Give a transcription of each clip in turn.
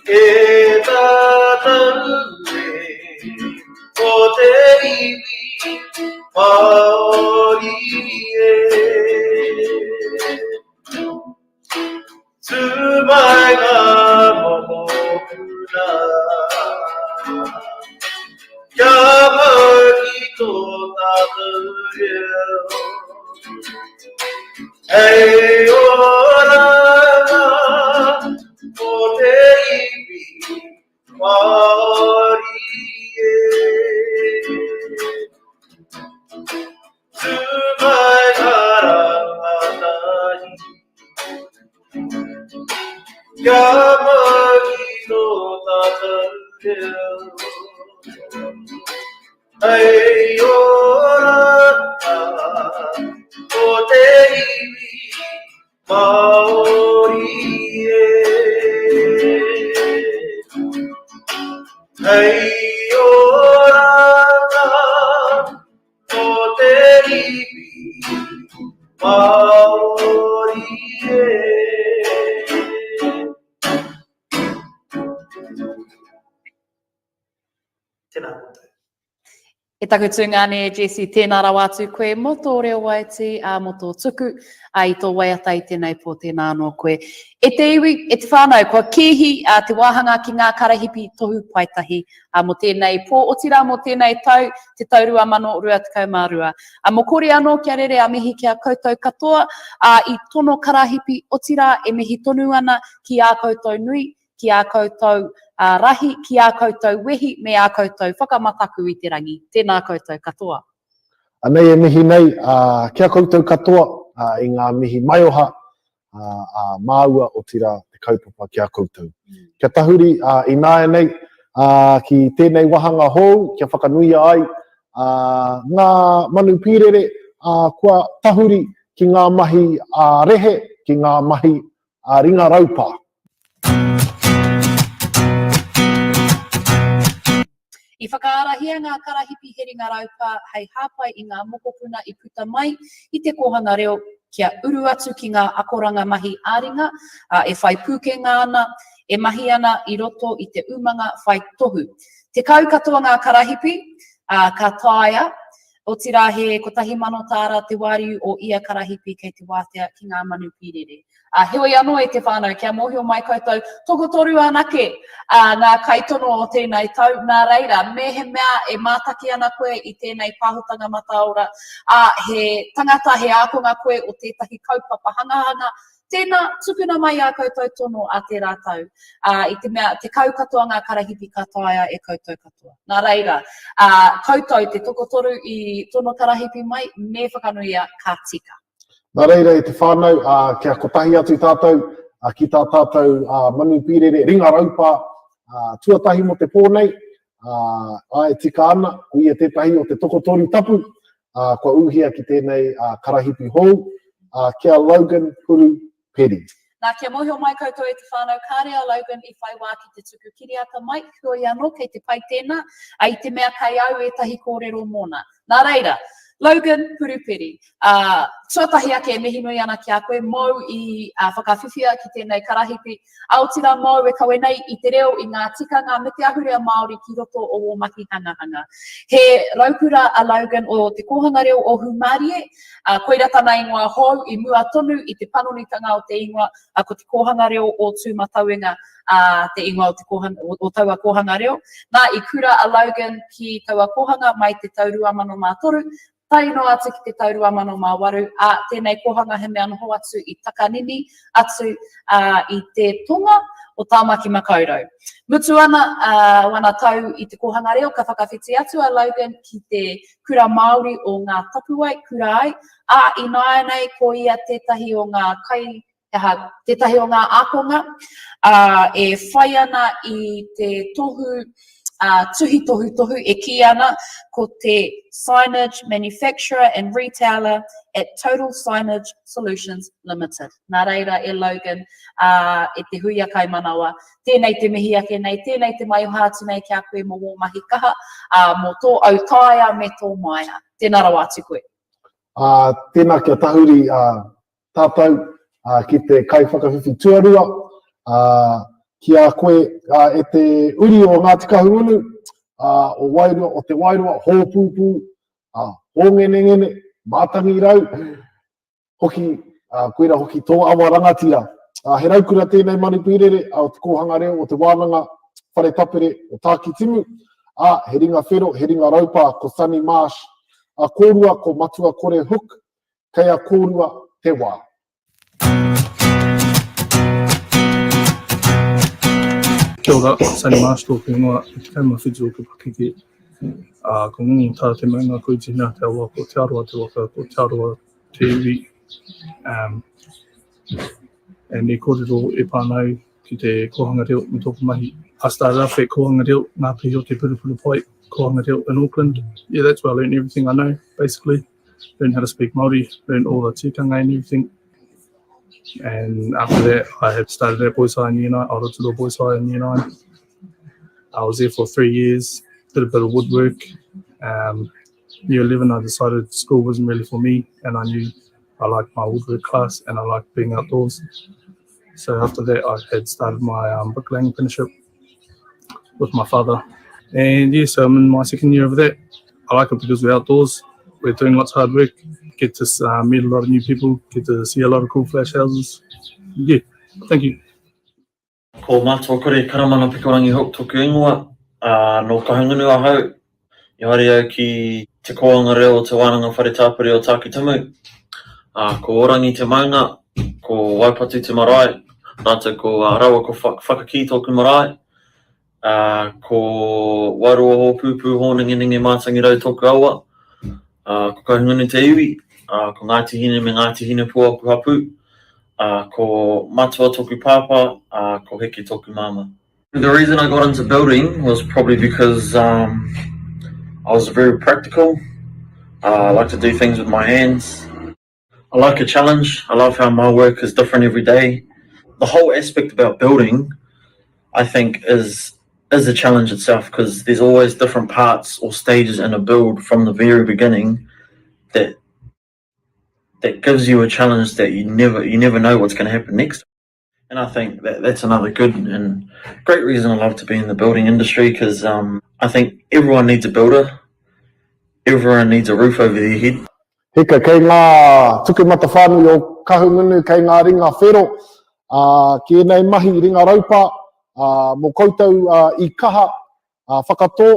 E tātou e, ko te iwi Māori e. Tū mai ngā mokopuna, kia mau ki tō tātou reo. Hei oranga mō te iwi Māori e. Tū mai ngā rangatahi, kia mau ki tō tātou reo. Hei oranga mō te iwi Māori e. Hei oranga mō te iwi Māori e. Tēnā koutou. E taku tūngane e Jessie, tēnā rawa atu koe mō tō reo waiti, ā, mō tō tuku, ā, i tō waiata i tēnei pō, tēnā anō koe. E te iwi, e te whānau, kua kīhi ā, te wāhanga ki ngā karahipi tohu paetahi ā, mō tēnei pō, otirā mō tēnei tau, te tau 2022. Ā, mokori anō kia rere a mihi ki a koutou katoa, ā, i tono karahipi, otirā e mihi tonu ana ki ā koutou nui, ki ā koutou rahi, ki ā koutou wehi me ā koutou whakamataku i te rangi. Tēnā koutou katoa. Anei e mihi nei ki a koutou katoa i ngā mihi maioha a māua otirā te kaupapa ki a koutou. Kia tahuri ināianei ki tēnei wāhanga hou kia whakanuia ai ngā manu pīrere kua tahuri ki ngā mahi ā-rehe, ki ngā mahi ā-ringa raupā. I whakaarahia ngā karahipi He Ringa Raupā hei hāpai i ngā mokopuna i puta mai i te kōhanga reo kia uru atu ki ngā akoranga mahi ā-ringa, ā, e whai pūkenga ana, e mahi ana i roto i te umanga whai tohu. 10 katoa ngā karahipi, ā, ka taea, otirā he 1,000 tāra te wāriu o ia karahipi kei te wātea ki ngā manu pīrere. Ā, heoi anō e te whānau, kia mōhio mai koutou, tokotoru anake ā, ngā kaitono o tēnei tau, nā reira, mehemea e mātaki ana koe i tēnei pāhotanga mataora, ā, he tangata, he ākonga koe o tētahi kaupapa hangahanga, tēnā, tukuna mai ā koutou tono a tērā tau, ā, i te mea, 10 katoa ngā karahipi ka taea e koutou katoa. Nā reira, ā, koutou te tokotoru i tono karahipi mai, me whakanuia ka tika. Nā reira e te whānau, ā, kia kotahi atu tātou ā, ki tā tātou ā, manu pīrere, ringa raupā, ā, tuatahi mō te pō nei, ā, āe tika ana, ko ia tētahi o te tokotoru tapu, ā, kua ūhia ki tēnei ā, karahipi hou, ā, ki a Logan Puru Peri. Nā, kia mōhio mai koutou e te whānau, kāre a Logan i whai wā ki te tuku kiriata mai, heoi anō, kei te pai tēnā, ā, i te mea kei au ētahi kōrero mōna. Nā reira, Logan Puruperi, ā, tuatahi ake e mihi nui ana ki a koe, mōu i whakawhiwhia ki tēnei karahipi, ā, otirā mōu e kawe nei i te reo, i ngā tikanga me te ahurea Māori ki roto o ō mahi hangahanga. He raukura a Logan o Te Kōhanga Reo o Hūmārie, ā, koira tana ingoa hou i mua tonu i te panonitanga o te ingoa, ā, ko Te Kōhanga Reo o Tūmatauenga, ā, te ingoa o, te kōhanga, o, o taua kōhanga reo. Nā, i kura a Logan ki taua kōhanga mai te tau 2003, tae noa atu ki te tau 2008, ā, tēnei kōhanga he mea noho atu i Takanini, atu ā, i te tonga o Tāmaki Makaurau. Mutu ana ā, wana tau i te kōhanga reo, ka whakawhiti atu a Logan ki te Kura Māori o Ngā Tapuwae, kura ai, ā, ināianei ko ia tētahi o ngā kai he aha, tētahi o ngā ākonga, ā, e whai ana i te tohu ā, tuhi tohutohu e kī ana ko te Signage Manufacturer and Retailer at Total Signage Solutions Limited. Nā reira e Logan, ā, e te huia kaimanawa, tēnei te mihi ake nei, tēnei te maioha atu nei ki a koe mō wō mahi kaha, ā, mō tō autaia me tō maia. Tēnā rawa atu koe. Ā, tēnā kia tahuri, ā, tātou ki te kaiwhakawhiwhi tuarua, ā, ki a koe e te uri o Ngāti Kahungunu, o Wairoa, o Te Wairoa, Hōpūpū, Hōngenengene, Mātangirau, hoki, koira hoki tō awa rangatira. He raukura tēnei manu pīrere o Te Kōhanga Reo o Te Wānanga Whare Tapere o Tākitimu, ā, he ringa whero, he ringa raupā ko Sunny Marsh, a kōrua ko Matua Kore Hook, kei a kōrua te wā. Kia ora, Sunny Marsh tōku ingoa, e 17 ōku pakeke. Ā, ko Ngongotā te maunga, ko Itinea te awa, ko Te Arawa te waka, ko Te Arawa te iwi. Um, and e kōrero e pā ana au ki te kōhanga reo me tōku mahi. I started off at kōhanga reo, Ngā Pihi o Te Purupuru Pai, kōhanga reo in Auckland. Yeah, that's where I learned everything I know, basically. Learned how to speak Māori, learned all the tikanga and everything. And after that, I had started at Boys High in Year 9, Aotearoa Boys High in Year 9. I was there for three years, did a bit of woodwork. Um, year 11, I decided school wasn't really for me, and I knew I liked my woodwork class and I liked being outdoors. So after that, I had started my um, bricklaying apprenticeship with my father. And yeah, so I'm in my second year of that. I like it because we're outdoors, we're doing lots of hard work, get to uh, meet a lot of new people, get to see a lot of cool flash houses. Yeah, thank you. Ko Matua Kore Karamana Pikorangi Hook toku ingoa, ā, nō Kahungunu ahau. I haere au ki Te Kōanga Reo o Te Wānanga Whare Tāpere o Tākitimu. Ā, ko Orangi te maunga, ko Waipatu te marae, rātou ko raua ko Whakakī tōku marae, ā, ko Wairoa Hōpūpū Hōnengenenge Mātangirau tōku awa, ā, ko Kahungunu te iwi, ā, ko Ngāti Hine me Ngāti Hinepū aku hapū, ā, ko Matua tōku pāpā, ā, ko Heke tōku māmā. The reason I got into building was probably because um, I was very practical. Uh, I like to do things with my hands. I like a challenge. I love how my work is different every day. The whole aspect about building, I think, is is a challenge itself because there's always different parts or stages in a build from the very beginning that that gives you a challenge that you never you never know what's going to happen next. And I think that that's another good and great reason I love to be in the building industry because um, I think everyone needs a builder. Everyone needs a roof over their head. Hika, kei ngā tuku matawhānui o Kahungunu, kei ngā ringa whero, ā, ki ēnei mahi ringa raupā, ā, mō koutou ā, i kaha ā, whakatō,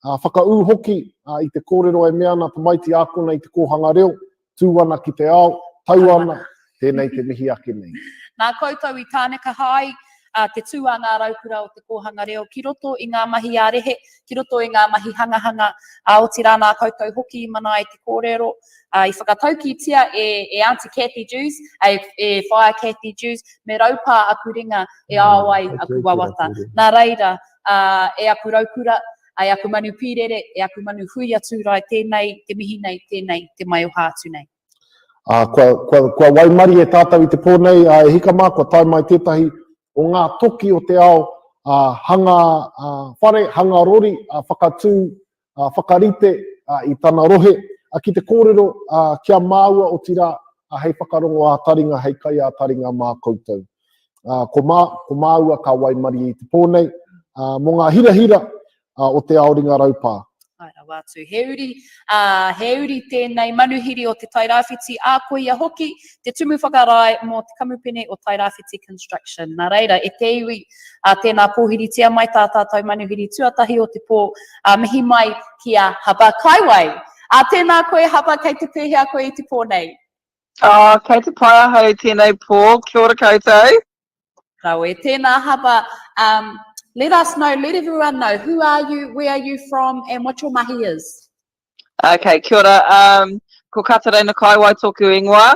ā, whakaū hoki ā, i te kōrero e mea ana tamaiti ākona i te kōhanga reo, tū ana ki te ao, tau ana, tēnei te mihi ake nei. Nā koutou i tānekaha ai ā, te tū a ngā raukura o te kōhanga reo ki roto i ngā mahi ā-rehe, ki roto i ngā mahi hangahanga, ā, otirā nā koutou hoki i mana ai te kōrero, ā, i whakataukītia e, e Aunty Cathy Dewes, e, e Whaea Cathy Dewes, me raupā aku ringa e ao ai aku wawata. Nā reira, ā, e aku raukura, e aku manu pīrere, e aku manu huia tūrae, tēnei te mihi nei, tēnei te maioha atu nei. Ā, kua, kua, kua waimarie tātou i te pō nei, ā, e hika mā, kua tae mai tētahi o ngā toki o te ao, ā, hanga ā, whare, hanga rori, ā, whakatū, ā, whakarite ā, i tana rohe, ā, ki te kōrero ā, ki a māua, otirā, ā, hei whakarongo ā-taringa, hei kai ā-taringa mā koutou. Ā, ko, mā, ko māua ka waimarie i te pō nei, ā, mō ngā hirahira ā, o te ao ringa raupā. Āe rawa atu. He uri, ā, he uri tēnei manuhiri o Te Tairāwhiti, ā, ko ia hoki te tumu whakarae mō te kamupene o Tairāwhiti Construction. Nā reira, e te iwi, ā, tēnā pōhiritia mai tā tātou manuhiri tuatahi o te pō, ā, mihi mai ki a Haba Kaiwai. Ā, tēnā koe Haba, kei te pēhea koe i te pō nei? Oh, kei te pai ahau tēnei pō. Kia ora koutou. Rawe. Tēnā Haba, um, let us know, let everyone know, who are you, where are you from, and what your mahi is. Okay, kia ora. Um, ko Katarina Kaiwai tōku ingoa.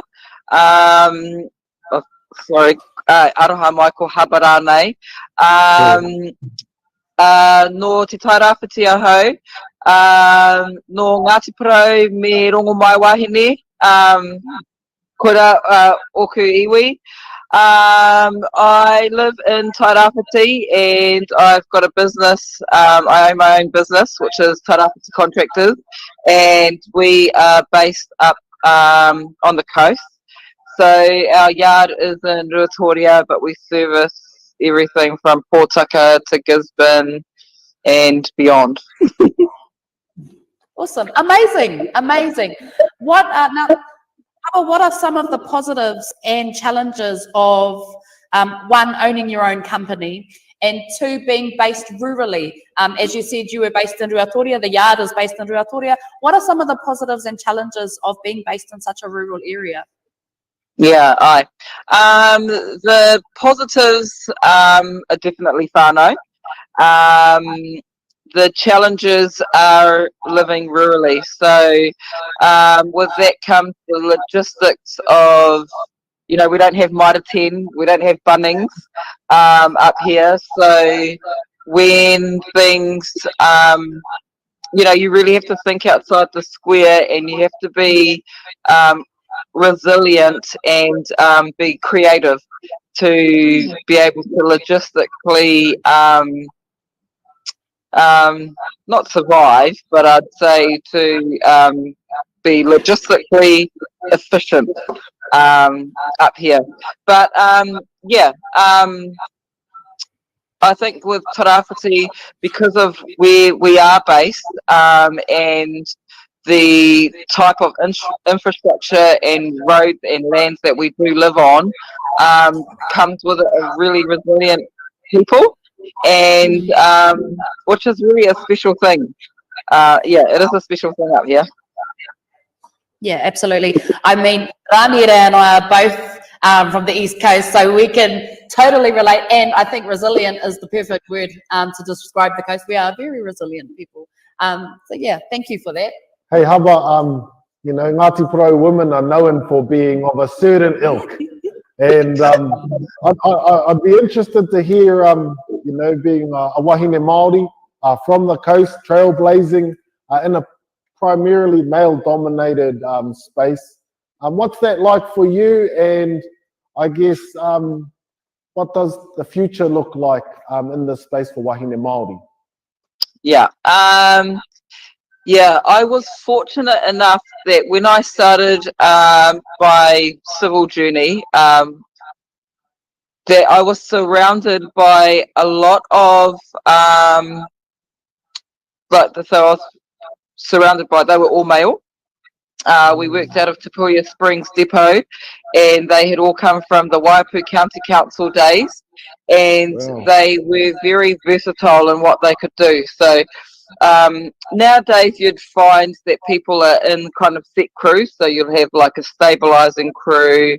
Um, oh, sorry, uh, aroha mai ko Haba rānei. Um, uh, nō Te Tairāwhiti ahau, um, nō Ngāti Porou me Rongomaiwahine, um, koira uh, oku iwi. Um, I live in Tairāwhiti and I've got a business, um, I own my own business, which is Tairāwhiti Contractors, and we are based up um, on the coast. So our yard is in Ruatoria, but we service everything from Pōtaka to Gisborne and beyond. Awesome. Amazing. Amazing. What are, now, what are some of the positives and challenges of um, one, owning your own company, and two, being based rurally? Um, as you said, you were based in Ruatoria, the yard is based in Ruatoria. What are some of the positives and challenges of being based in such a rural area? Yeah, I. Um, the positives um, are definitely whānau. Um, the challenges are living rurally. So um, with that comes the logistics of, you know, we don't have Mitre 10, we don't have Bunnings um, up here. So when things, um, you know, you really have to think outside the square and you have to be um, resilient and um, be creative to be able to logistically um, um, not survive, but I'd say to um, be logistically efficient um, up here. But um, yeah, um, I think with Tairāwhiti, because of where we are based um, and the type of in infrastructure and roads and lands that we do live on, um, comes with a really resilient people, and um, which is really a special thing. Uh, yeah, it is a special thing up here. Yeah, absolutely. I mean, Raniera and I are both um, from the East Coast, so we can totally relate. And I think resilient is the perfect word um, to describe the coast. We are very resilient people. Um, so yeah, thank you for that. Hey, how about, um, you know, Ngāti Porou women are known for being of a certain ilk. And um, I'd, I, I'd be interested to hear, um, you know, being a, a wahine Māori uh, from the coast, trailblazing uh, in a primarily male-dominated um, space. Um, what's that like for you? And I guess, um, what does the future look like um, in this space for wahine Māori? Yeah. Um, yeah, I was fortunate enough that when I started um, my civil journey, um, that I was surrounded by a lot of, um, like, so I was surrounded by, they were all male. Uh, we worked out of Te Puia Springs Depot, and they had all come from the Waiapu County Council days, and wow. they were very versatile in what they could do. So um, nowadays you'd find that people are in kind of set crews, so you'll have like a stabilising crew,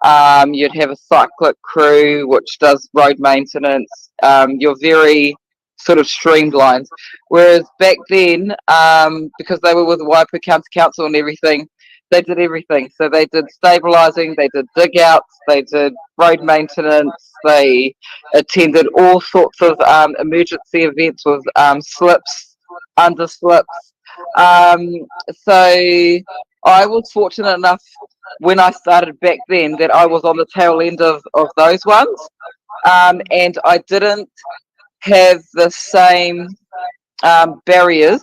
um, you'd have a cyclic crew which does road maintenance. Um, you're very sort of streamlined. Whereas back then, um, because they were with the Waiapu County Council and everything, they did everything. So they did stabilising, they did dig outs, they did road maintenance, they attended all sorts of um, emergency events with um, slips, under slips. Um, so I was fortunate enough when I started back then that I was on the tail end of, of those ones. Um, and I didn't have the same um, barriers.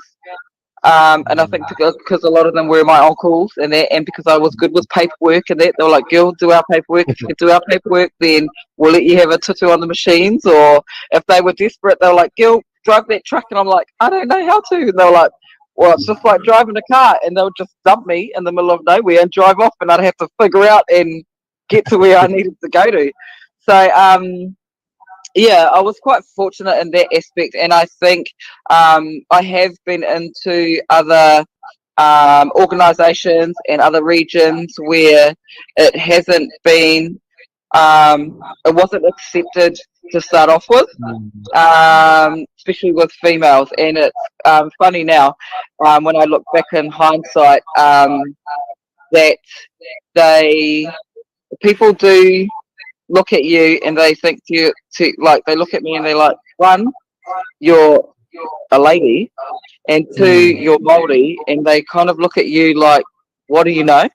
Um, and I think because, because a lot of them were my uncles and that, and because I was good with paperwork and that, they were like, girl, do our paperwork. If you can do our paperwork, then we'll let you have a tutu on the machines. Or if they were desperate, they were like, girl, drive that truck. And I'm like, I don't know how to. And they were like, well, it's just like driving a car. And they would just dump me in the middle of nowhere and drive off, and I'd have to figure out and get to where I needed to go to. So, um, yeah, I was quite fortunate in that aspect, and I think um, I have been into other um, organisations and other regions where it hasn't been, um, it wasn't accepted to start off with, um, especially with females. And it's um, funny now um, when I look back in hindsight um, that they people do look at you and they think to you to like they look at me and they're like one you're a lady and two mm. you're Māori and they kind of look at you like what do you know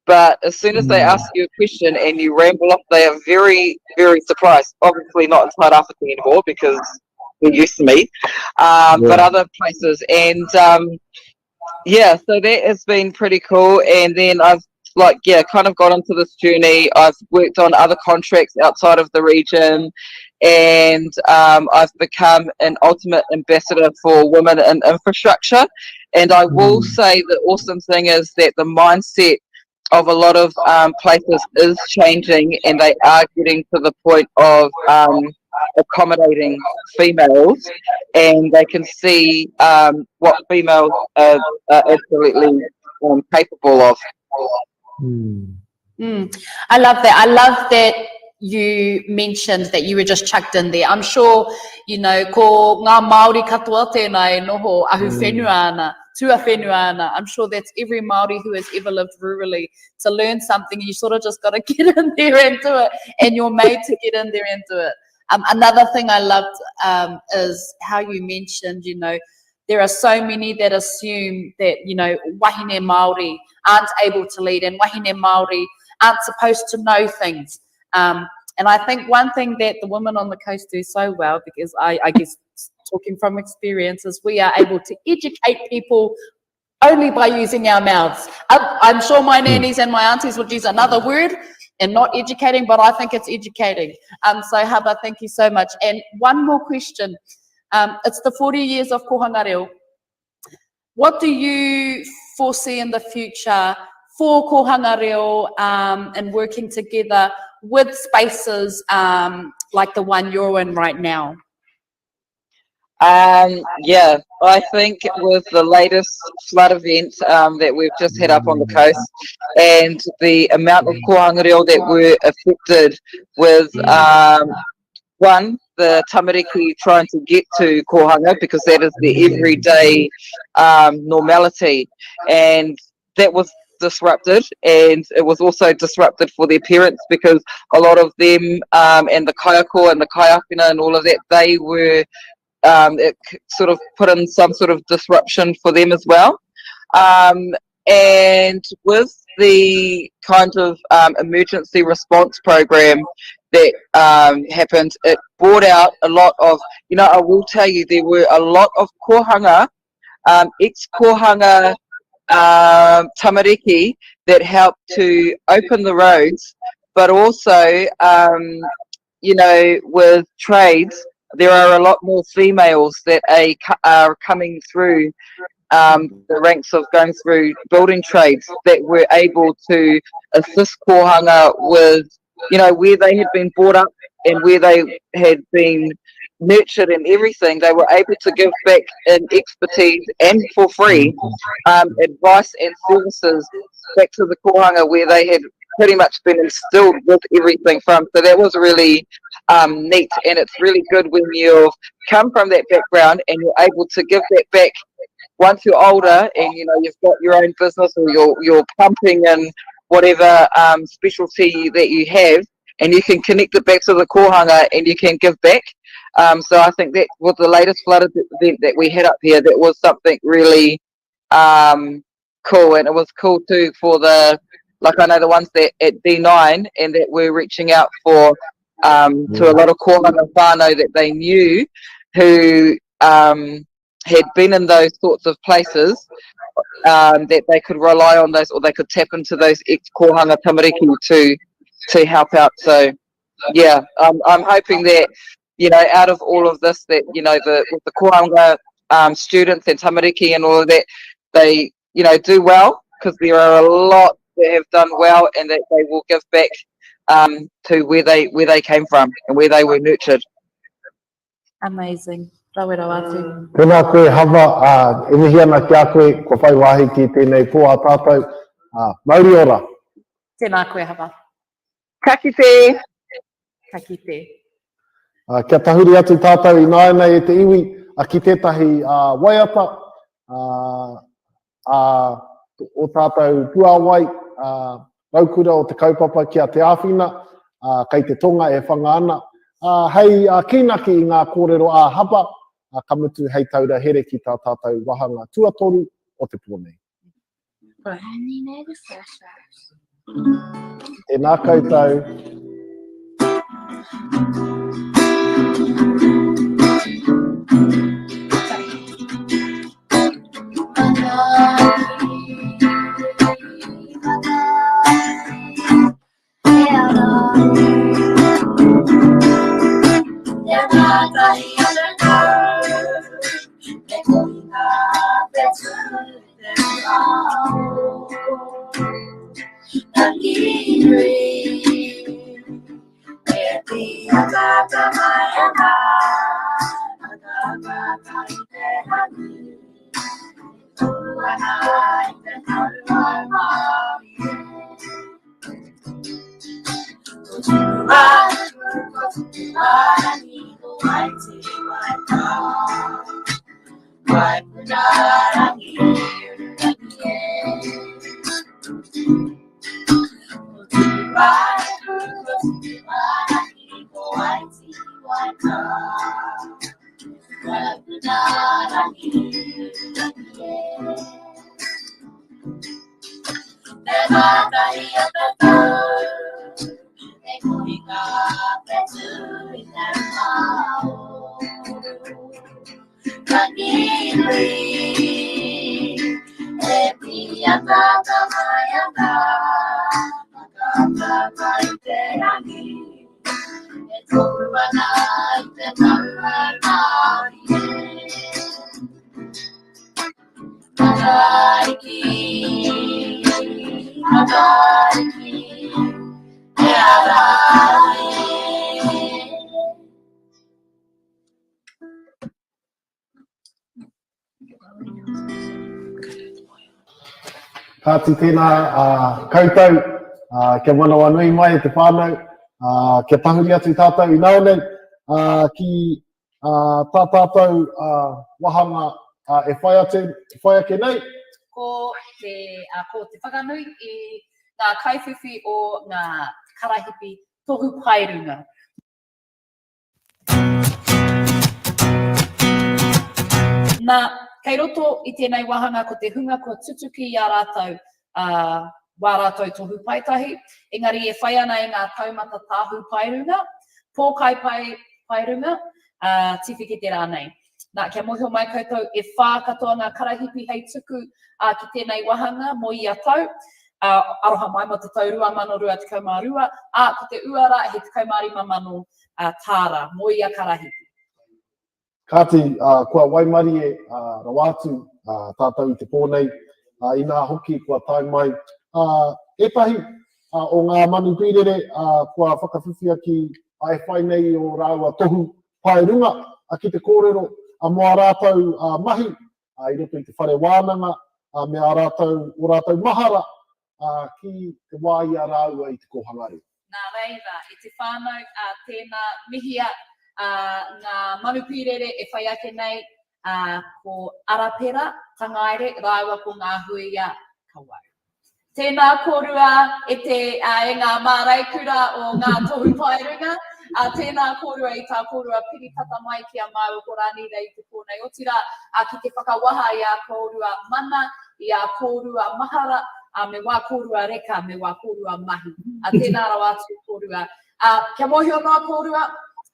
but as soon as they mm. ask you a question and you ramble off they are very very surprised obviously not in Tairāwhiti anymore because they're used to me um, yeah. but other places and um, yeah so that has been pretty cool and then I've like, yeah, kind of got into this journey. I've worked on other contracts outside of the region, and I've become an ultimate ambassador for women in infrastructure. And I will say the awesome thing is that the mindset of a lot of places is changing, and they are getting to the point of accommodating females, and they can see what females are absolutely capable of. I love that. I love that you mentioned that you were just chucked in there. I'm sure, you know, ko ngā Māori katoa tēnā e noho ahu whenua ana, tuawhenua ana. I'm sure that's every Māori who has ever lived rurally. To learn something, you sort of just got to get in there and do it, and you're made to get in there and do it. Another thing I loved is how you mentioned, you know, there are so many that assume that, you know, wahine Māori aren't able to lead and wahine Māori aren't supposed to know things. And I think one thing that the women on the coast do so well, because I guess talking from experience, is we are able to educate people only by using our mouths. I'm sure my nannies and my aunties would use another word and not educating, but I think it's educating. So Haba, thank you so much. And one more question. It's the 40 years of Kohanga Reo. What do you foresee in the future for Kohanga Reo and working together with spaces like the one you're in right now? Yeah, I think with the latest flood event that we've just had up on the coast, and the amount of kohanga reo that were affected with, one, the tamariki trying to get to kohanga, because that is the everyday normality, and that was disrupted, and it was also disrupted for their parents, because a lot of them and the kaiako and the kaiawhina and all of that, they were it sort of put in some sort of disruption for them as well. And with the kind of emergency response program that happened, it brought out a lot of, you know, I will tell you, there were a lot of kohanga, ex-kohanga tamariki that helped to open the roads, but also, you know, with trades, there are a lot more females that are coming through the ranks of going through building trades that were able to assist kohanga with, you know, where they had been brought up and where they had been nurtured and everything. They were able to give back in expertise and for free advice and services back to the kohanga where they had pretty much been instilled with everything from. So that was really neat, and it's really good when you've come from that background and you're able to give that back once you're older and, you know, you've got your own business or you're pumping in whatever specialty that you have, and you can connect it back to the kohanga and you can give back. So I think that with the latest flood event that we had up here, that was something really cool. And it was cool too for the, like I know the ones that at D9 and that we're reaching out for to a lot of kohanga whānau that they knew who had been in those sorts of places, that they could rely on those, or they could tap into those ex-kohanga tamariki to help out. So yeah, I'm hoping that, you know, out of all of this, that, you know, the with the kohanga students and tamariki and all of that, they, you know, do well, because there are a lot that have done well, and that they will give back to where they came from and where they were nurtured. Amazing. Rawe rawa atu. Tēnā koe Hava, e mihi ana ki a koe, kua whai wāhi ki tēnei pō a tātou. Mauri ora! Tēnā koe Hava. Ka kite! Ka kite. Kia tahuri atu tātou ināianei e te iwi ki tētahi waiata, a o tātou puāwai, a, raukura o te kaupapa ki a Te Āwhina, a, kei te tonga e whanga ana, a, hei a, kīnaki i ngā kōrero ā-hapa, a, ka mutu hei taura here ki tā tātou wāhanga tuatoru o te pō nei. Tēnā koutou. mātahi o te tau, te kohinga whetū i te ao. Ranginui, e pīataata mai ana, whakaataata i te rangi, e tohu ana i te tau Māori e. Te mātahi o te tau, te kohinga whetū i te ao. Ranginui, e pīataata mai ana, whakaataata i te rangi, e tohu ana i te tau Māori e. Matariki, Matariki, e ara e. Kāti tēnā koutou, kia manawanui mai e te whānau, kia tahuri atu tātou ināianei ki ā, tā tātou ā, wāhanga ā, e whai, atu, whai ake nei. Ko te, ā, ko te whakanui i ngā kaiwhiwhi o ngā karahipi tohu paerunga. Nā, kei roto i tēnei wāhanga ko te hunga kua tutuki i a rātou ā, wā rātou tohu paetahi, engari e whai ana i ngā taumata tāhū paerunga, pōkai pae, paerunga, ā, tiwhikete rānei. Nā, kia mōhio mai koutou, e whā katoa ngā karahipi hei tuku ā, ki tēnei wāhanga mō ia tau, ā, aroha mai mō te tau 2022, ā, ko te uara he 15,000 ā, tāra mō ia karahipi. Kāti, kua waimarie rawa atu tātou i te pō nei, inā hoki kua tae mai ētahi o ngā manu pīrere kua whakawhiwhia ki e whai nei i ō rāua tohu paerunga ki te kōrero mō ā rātou mahi i roto i te whare wānanga me ā rātou, ō rātou mahara ki te wā i a rāua i te kōhanga reo. Nā reira, e te whānau, ā, tēnā, mihia, ā, ngā manu pīrere e whai ake nei, ā, ko Arapera Tangaere rāua ko Ngāhuia Kawau. Tēnā kōrua e te, ā, e ngā māreikura o ngā tohu paerunga, ā, tēnā kōrua i tā kōrua piri tata mai ki a māua ko Rānira i te pō nei, otirā, ā, ki te whakawaha i ā kōrua mana, i ā kōrua mahara, ā, me wā kōrua reka, me wā kōrua mahi. Ā, tēnā rawa atu kōrua. Ā, kia mōhio noa kōrua,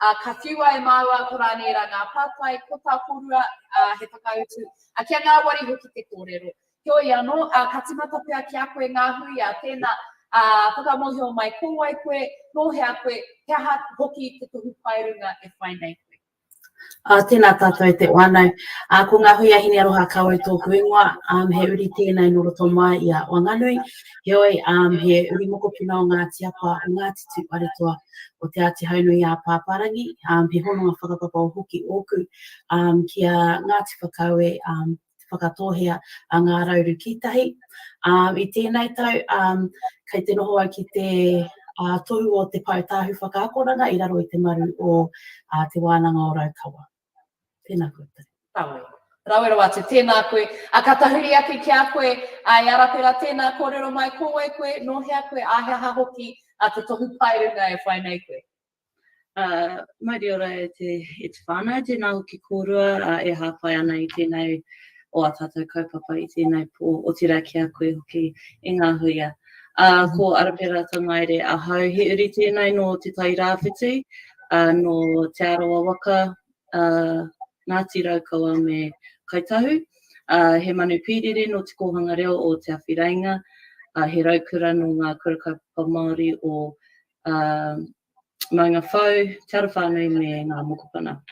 ā, ka whiua e māua ko Rāniera ngā pātai, ko tā kōrua, ā, he whakautu, ā, kia ngāwari hoki te kōrero. Heoi anō, ā, ka tīmata pea ki a koe ngā hui, ā, tēnā, ā, whakamōhio mai ko wai koe, nō hea koe, he aha hoki te tohu paerunga e whai nei koe. Tēnā tātou e te whānau. Ko Ngā Hui a Hinearoha Kawau tōku ingoa. He uri tēnei nō roto mai i a Wanganui. Heoi, he uri mokopuna o Ngāti Apa, o Ngāti Tūwharetoa, o Te Āti Haunui a Pāpārangi. He hononga whakapapa hoki ōku ki a Ngāti Whakaue, Te Whakatōhea a Ngā Rauru Kītahi. I tēnei tau, kei te noho au ki te tohu o te Pae Tāhu Whakaakoranga i raro i te maru o Te Wānanga o Raukawa. Tēnā koutou. Rawe. Rawe rawa atu. Tēnā koe. A, ka tahuri ake ki a koe, a, e Arapera, tēnā kōrero mai, ko wai koe, nō hea koe, ā, he aha hoki a, te tohu paerunga e whai nei koe? Mauri ora e te, e te whānau, tēnā hoki kōrua e hāpai ana i tēnei o ā tātou kaupapa i tēnei pō, otirā ki a koe hoki e ngā huia. Ko Arapera Tangaere ahau, he uri tēnei nō Te Tai Rāwhiti, nō Te Arawa waka, Ngāti Raukawa me Kāi Tahu. He manu pīrere nō Te Kōhanga Reo o Te Awhireinga, he raukura nō ngā kura kaupapa Māori o Maungawhau, Te Ara Whānui me ngā mokopuna.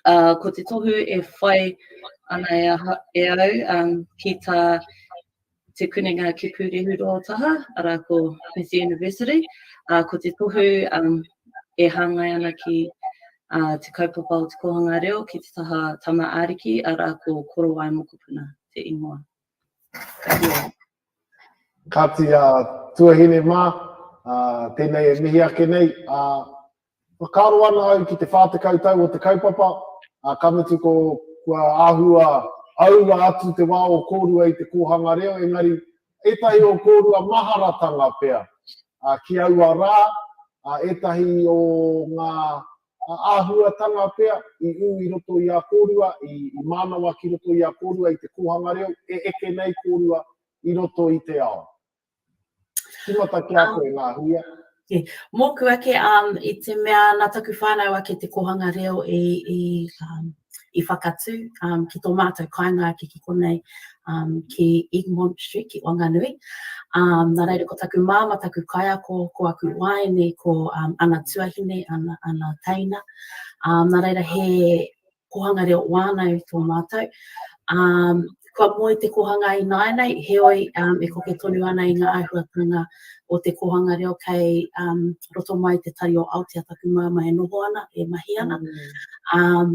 Uh, ko te tohu e whai ana e, aha, e au um, ki tā Te Kunenga ki Pūrehuroa taha, arā ko Massey University. Uh, ko te tohu um, e hāngai ana ki uh, te kaupapa o te kōhanga reo ki te taha Tama Ariki, arā ko Korowai Mokopuna te ingoa. Ka Kāti a tuahine mā, uh, tēnei e mihi ake nei, uh, Whakaaro ana au ki te 40 tau o te kaupapa, ā, ka mutu ko, kua āhua aua atu te wā o kōrua i te kōhanga reo, engari ētahi o kōrua maharatanga pea, ā, ki aua rā, ā, ētahi o ngā āhuatanga pea i ū i roto i a kōrua, i, i mānawa ki roto i a kōrua i te kōhanga reo, e eke nei kōrua i roto i te ao. Tīmata ki a koe, Ngāhuia. Okay. Mōku ake, um, i te mea nā taku whānau ake te kōhanga reo i, i, um, i whakatū um, ki tō mātou kāinga ake ki konei, um, ki Egmont Street, ki Wanganui. Um, nā reira, ko taku māma, taku kaiako, ko aku waene, ko um, ana tuahine, ana, ana teina. Um, nā reira, he kōhanga reo whānau tō mātou. Um, kua moe te kōhanga i nāianei, heoi um, e koke tonu ana i ngā āhuatanga o te kōhanga reo kei um, roto mai te tari o Aotea taku māmā e noho ana, e mahi ana. Mm. Um,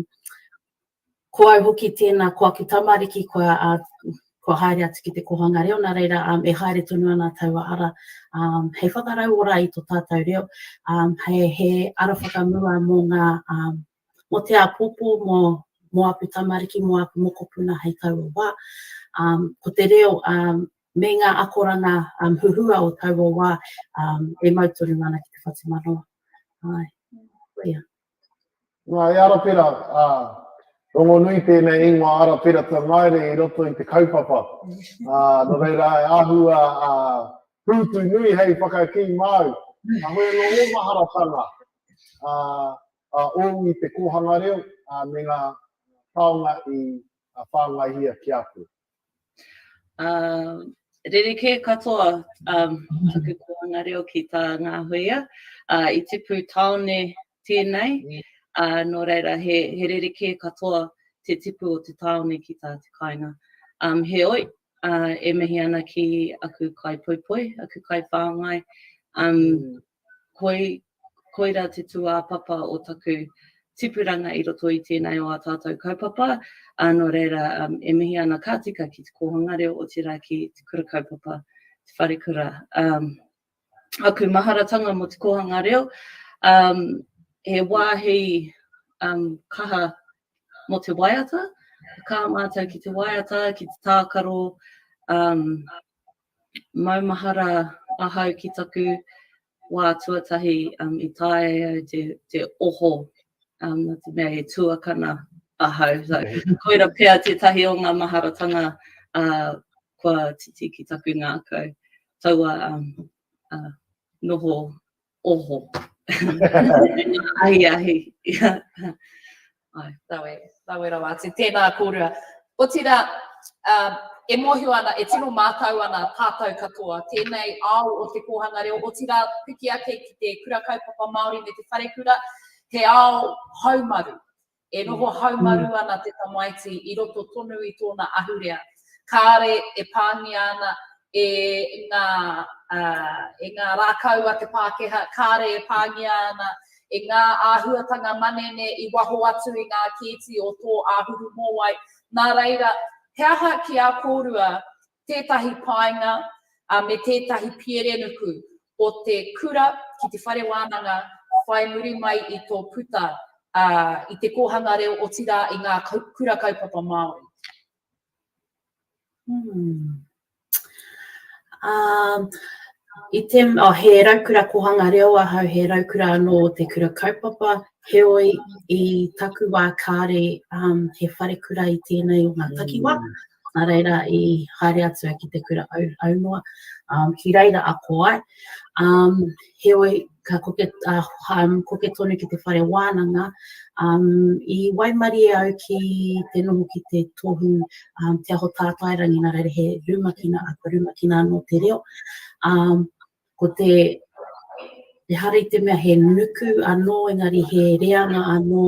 ko au hoki tēnā, ko aku tamariki, kua, uh, kua haere atu ki te kōhanga reo, nā reira um, e haere tonu ana taua ara um, hei whakarauora i tō tātou reo, um, hei, he ara whakamua mō ngā um, mō te āpōpō, mō, mō aku tamariki, mō aku mokopuna hei taua wā. Um, ko te reo um, me ngā akoranga um, huhua o taua wā um, e mau tonu ana ki te whatumanawa. Ai, koia. Nā, e Arapera, uh, rongonui tēnei ingoa Arapera Tangaere i roto i te kaupapa. Uh, nō reira, e āhua uh, pūtu nui hei whakakī māu. Ka hoi anō ō maharatanga uh, ōu i te kōhanga reo uh, me ngā taonga i whāngaihia ki a koe. Uh, rerekē katoa um, taku kōhanga reo ki tā ngā huia. Uh, i tipu tāone tēnei, mm. uh, nō reira he, he rerekē katoa te tipu o te tāone ki tā te kāinga. Um, heoi, uh, e mihi ana ki aku kaipoipoi, aku kaiwhāngai. Um, mm. koi, koira te tūāpapa o taku tipuranga i roto i tēnei o ā tātou kaupapa, ā, nō reira, um, e mihi ana ka tika ki te kōhanga reo, otirā ki te kura kaupapa, te wharekura. Um, aku maharatanga mō te kōhanga reo, um, he wāhi um, kaha mō te waiata, ka mātou ki te waiata, ki te tākaro, um, maumahara ahau ki taku wā tuatahi um, i taea e au te, te oho, um, nā te mea he tuakana ahau. So, koira pea tētahi o ngā maharatanga uh, kua titi ki taku ngākau. Taua um, uh, noho oho. Ahi ahi. Ai, rawe, rawe rawa atu. Tēnā kōrua. Otirā, um, e mōhio ana, e tino mātau ana tātou katoa, tēnei ao o te kōhanga reo, otirā, piki ake ki te kura kaupapa Māori me te wharekura, he ao haumaru. E noho haumaru ana te tamaiti i roto tonu i tōna ahurea. Kāre e pāngia ana e ngā, e ngā rākau a te Pākehā, kāre e pāngia ana e ngā āhuatanga manene i waho atu i ngā kēti o tō āhuru mōwai. Nā reira, he aha ki a kōrua tētahi painga me tētahi pierenuku o te kura ki te whare wānanga whai muri mai i tō puta i te kōhanga reo otirā i ngā kura kaupapa Māori? Hmm. Um, i te, oh, he raukura kōhanga reo ahau, he raukura anō o te kura kaupapa, heoi i taku wā kāre um, he wharekura i tēnei o ngā takiwā, mm. Nā reira i haere atu au ki te kura au, aunoa, um, ki reira ako ai. Um, heoi, ka koke, uh, um, koke tonu ki te whare wānanga, um, i waimarie au ki te noho ki te tohu um, Te Aho Tātairangi, nā reira he rumakina, kua rumakina anō te reo. Um, ko te, ehara i te mea he nuku anō, engari he reanga anō.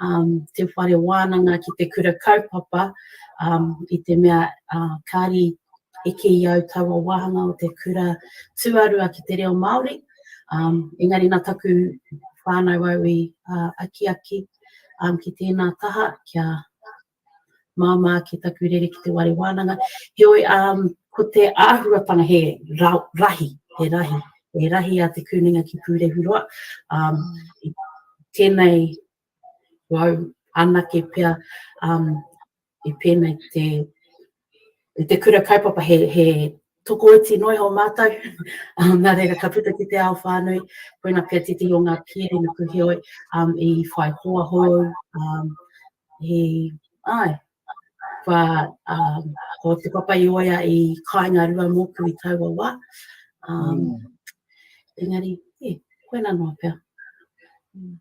um, te whare wānanga ki te kura kaupapa, um, i te mea uh, kāri eke i au taua wāhanga o te kura tuarua ki te reo Māori. Um, engari nā taku whānau au i uh, akiaki um, ki tēnā taha kia māmā ki taku rere ki te ware wānanga. Heoi, um, ko te āhuatanga he ra, rahi, he rahi, he rahi a Te Kūnenga ki Pūrehuroa. Um, i tēnei wau anake pea um, i pēnei te, i te kura kaupapa he, he tokoiti noa iho mātou, um, nā reira ka puta ki te ao whānui, koina pea tētehi o ngā pierenuku heoi um, i whai hoa hou, um, i, ai, kua, um, ko Te Papaioea i kāinga rua mōku i taua wā. Um, mm. Engari, e, koina noa pea. Mm.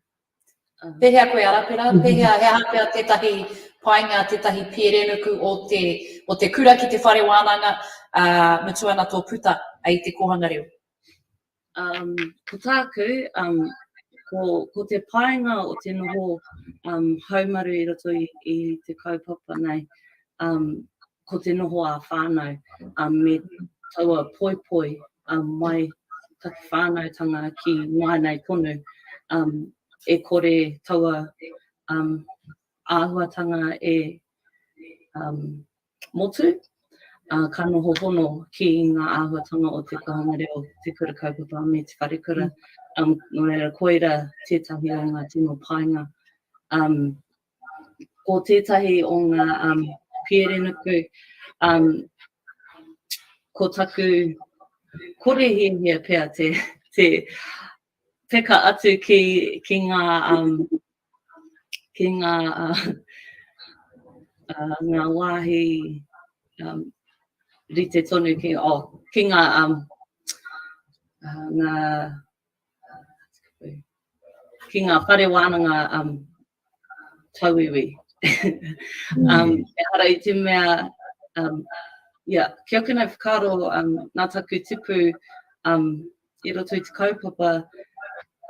Pēhea koe Arapera? Pēhea, he aha pea tētahi painga, tētahi pierenuku o te, o te kura ki te whare wānanga, ā, mutu ana tō puta i te kōhanga reo? Um, ko tāku, um, ko, ko te painga o te noho um, haumaru i roto i, i te kaupapa nei, um, ko te noho ā-whānau um, me taua poipoi um, mai taku whānautanga ki nāianei tonu, um, e kore taua um, āhuatanga e um, motu, uh, ka noho hono ki ngā āhuatanga o te kōhanga reo, te kura kaupapa me te wharekura. Um, nō reira, koira tētahi o ngā tino painga. Um, ko tētahi o ngā um, pierenuku, um, ko taku kore hiahia pea te, te peka atu ki, ki ngā, um, ki ngā, uh, uh, ngā wāhi um, rite tonu ki, oh, ki ngā, um, uh, ngā ki ngā whare wānanga um, tauiwi. um, mm. Ehara i te mea, um, yeah, ki aku nei whakaaro, um, nā taku tipu um, i roto i te kaupapa,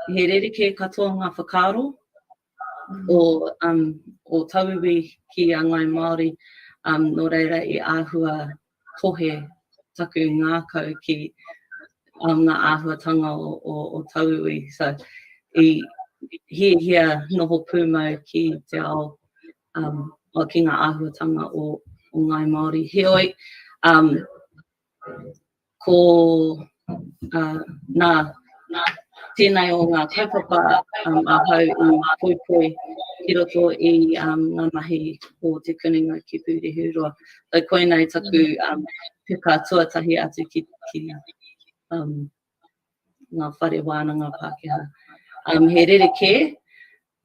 he rerekē katoa ngā whakaaro mm. o, um, o tauiwi ki a Ngāi Māori, um, nō reira i āhua tohe taku ngākau ki um, ngā āhuatanga o, o, o tauiwi. So, i hiahia noho pūmau ki te ao, um, o, ki ngā āhuatanga o, o Ngāi Māori. Heoi, um, ko uh, nā, tēnei o ngā kaupapa um, ahau i poipoi ki roto i um, ngā mahi o Te Kunenga ki Pūrehuroa. So, koinei taku um, peka tuatahi atu ki, ki um, ngā whare wānanga Pākehā. Um, he rerekē,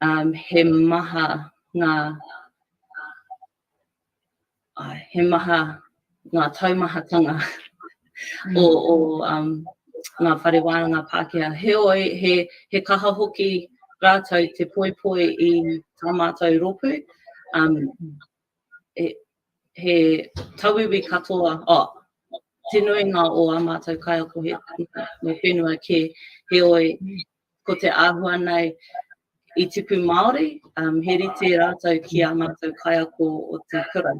um, he maha ngā ai, he maha ngā taumahatanga o, o um, ngā whare wānanga Pākehā. Heoi, he, he kaha hoki rātou te poipoi i tā mātou rōpū. Um, he, he tauiwi katoa, oh, te nuinga o ā mātou kaiako he nō whenua kē, heoi, ko te āhua nei i tipu Māori, um, he rite rātou ki ā mātou kaiako o te kura.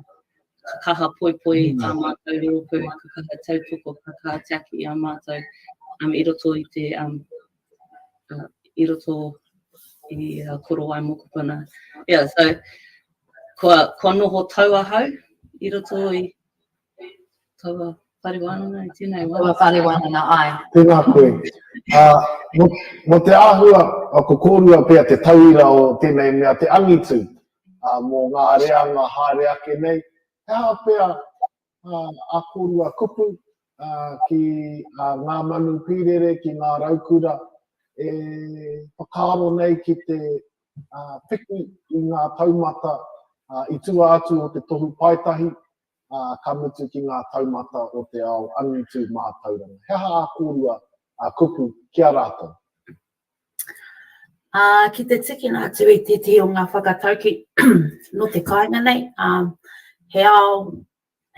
Ka kaha poipoi i tā mm. mātou rōpū, ka kaha tautoko, ka kaha tiaki i a mātou um, i roto i te um, uh, i roto i uh, Korowai Mokopuna. Yeah, so, kua, kua noho tau ahau i roto i Taua whare wānanga i tēnei wā. Taua whare wānanga, āe. Tēnā koe. Uh, mo, mo te āhua, ko kōrua pea te tauira o tēnei mea te angitu uh, mō ngā reanga haere ake nei, he aha pea uh, a kōrua kupu uh, ki uh, ngā manu pīrere, ki ngā raukura e whakaaro nei ki te uh, piki i ngā taumata uh, i tua atu o te tohu paetahi, ā, ka mutu ki ngā taumata o te ao angitu mātauranga. He aha ā kōrua kupu ki a rātou? Ā, ki te tikina atu i tētehi o ngā whakatauki nō te kāinga nei, ā, he ao,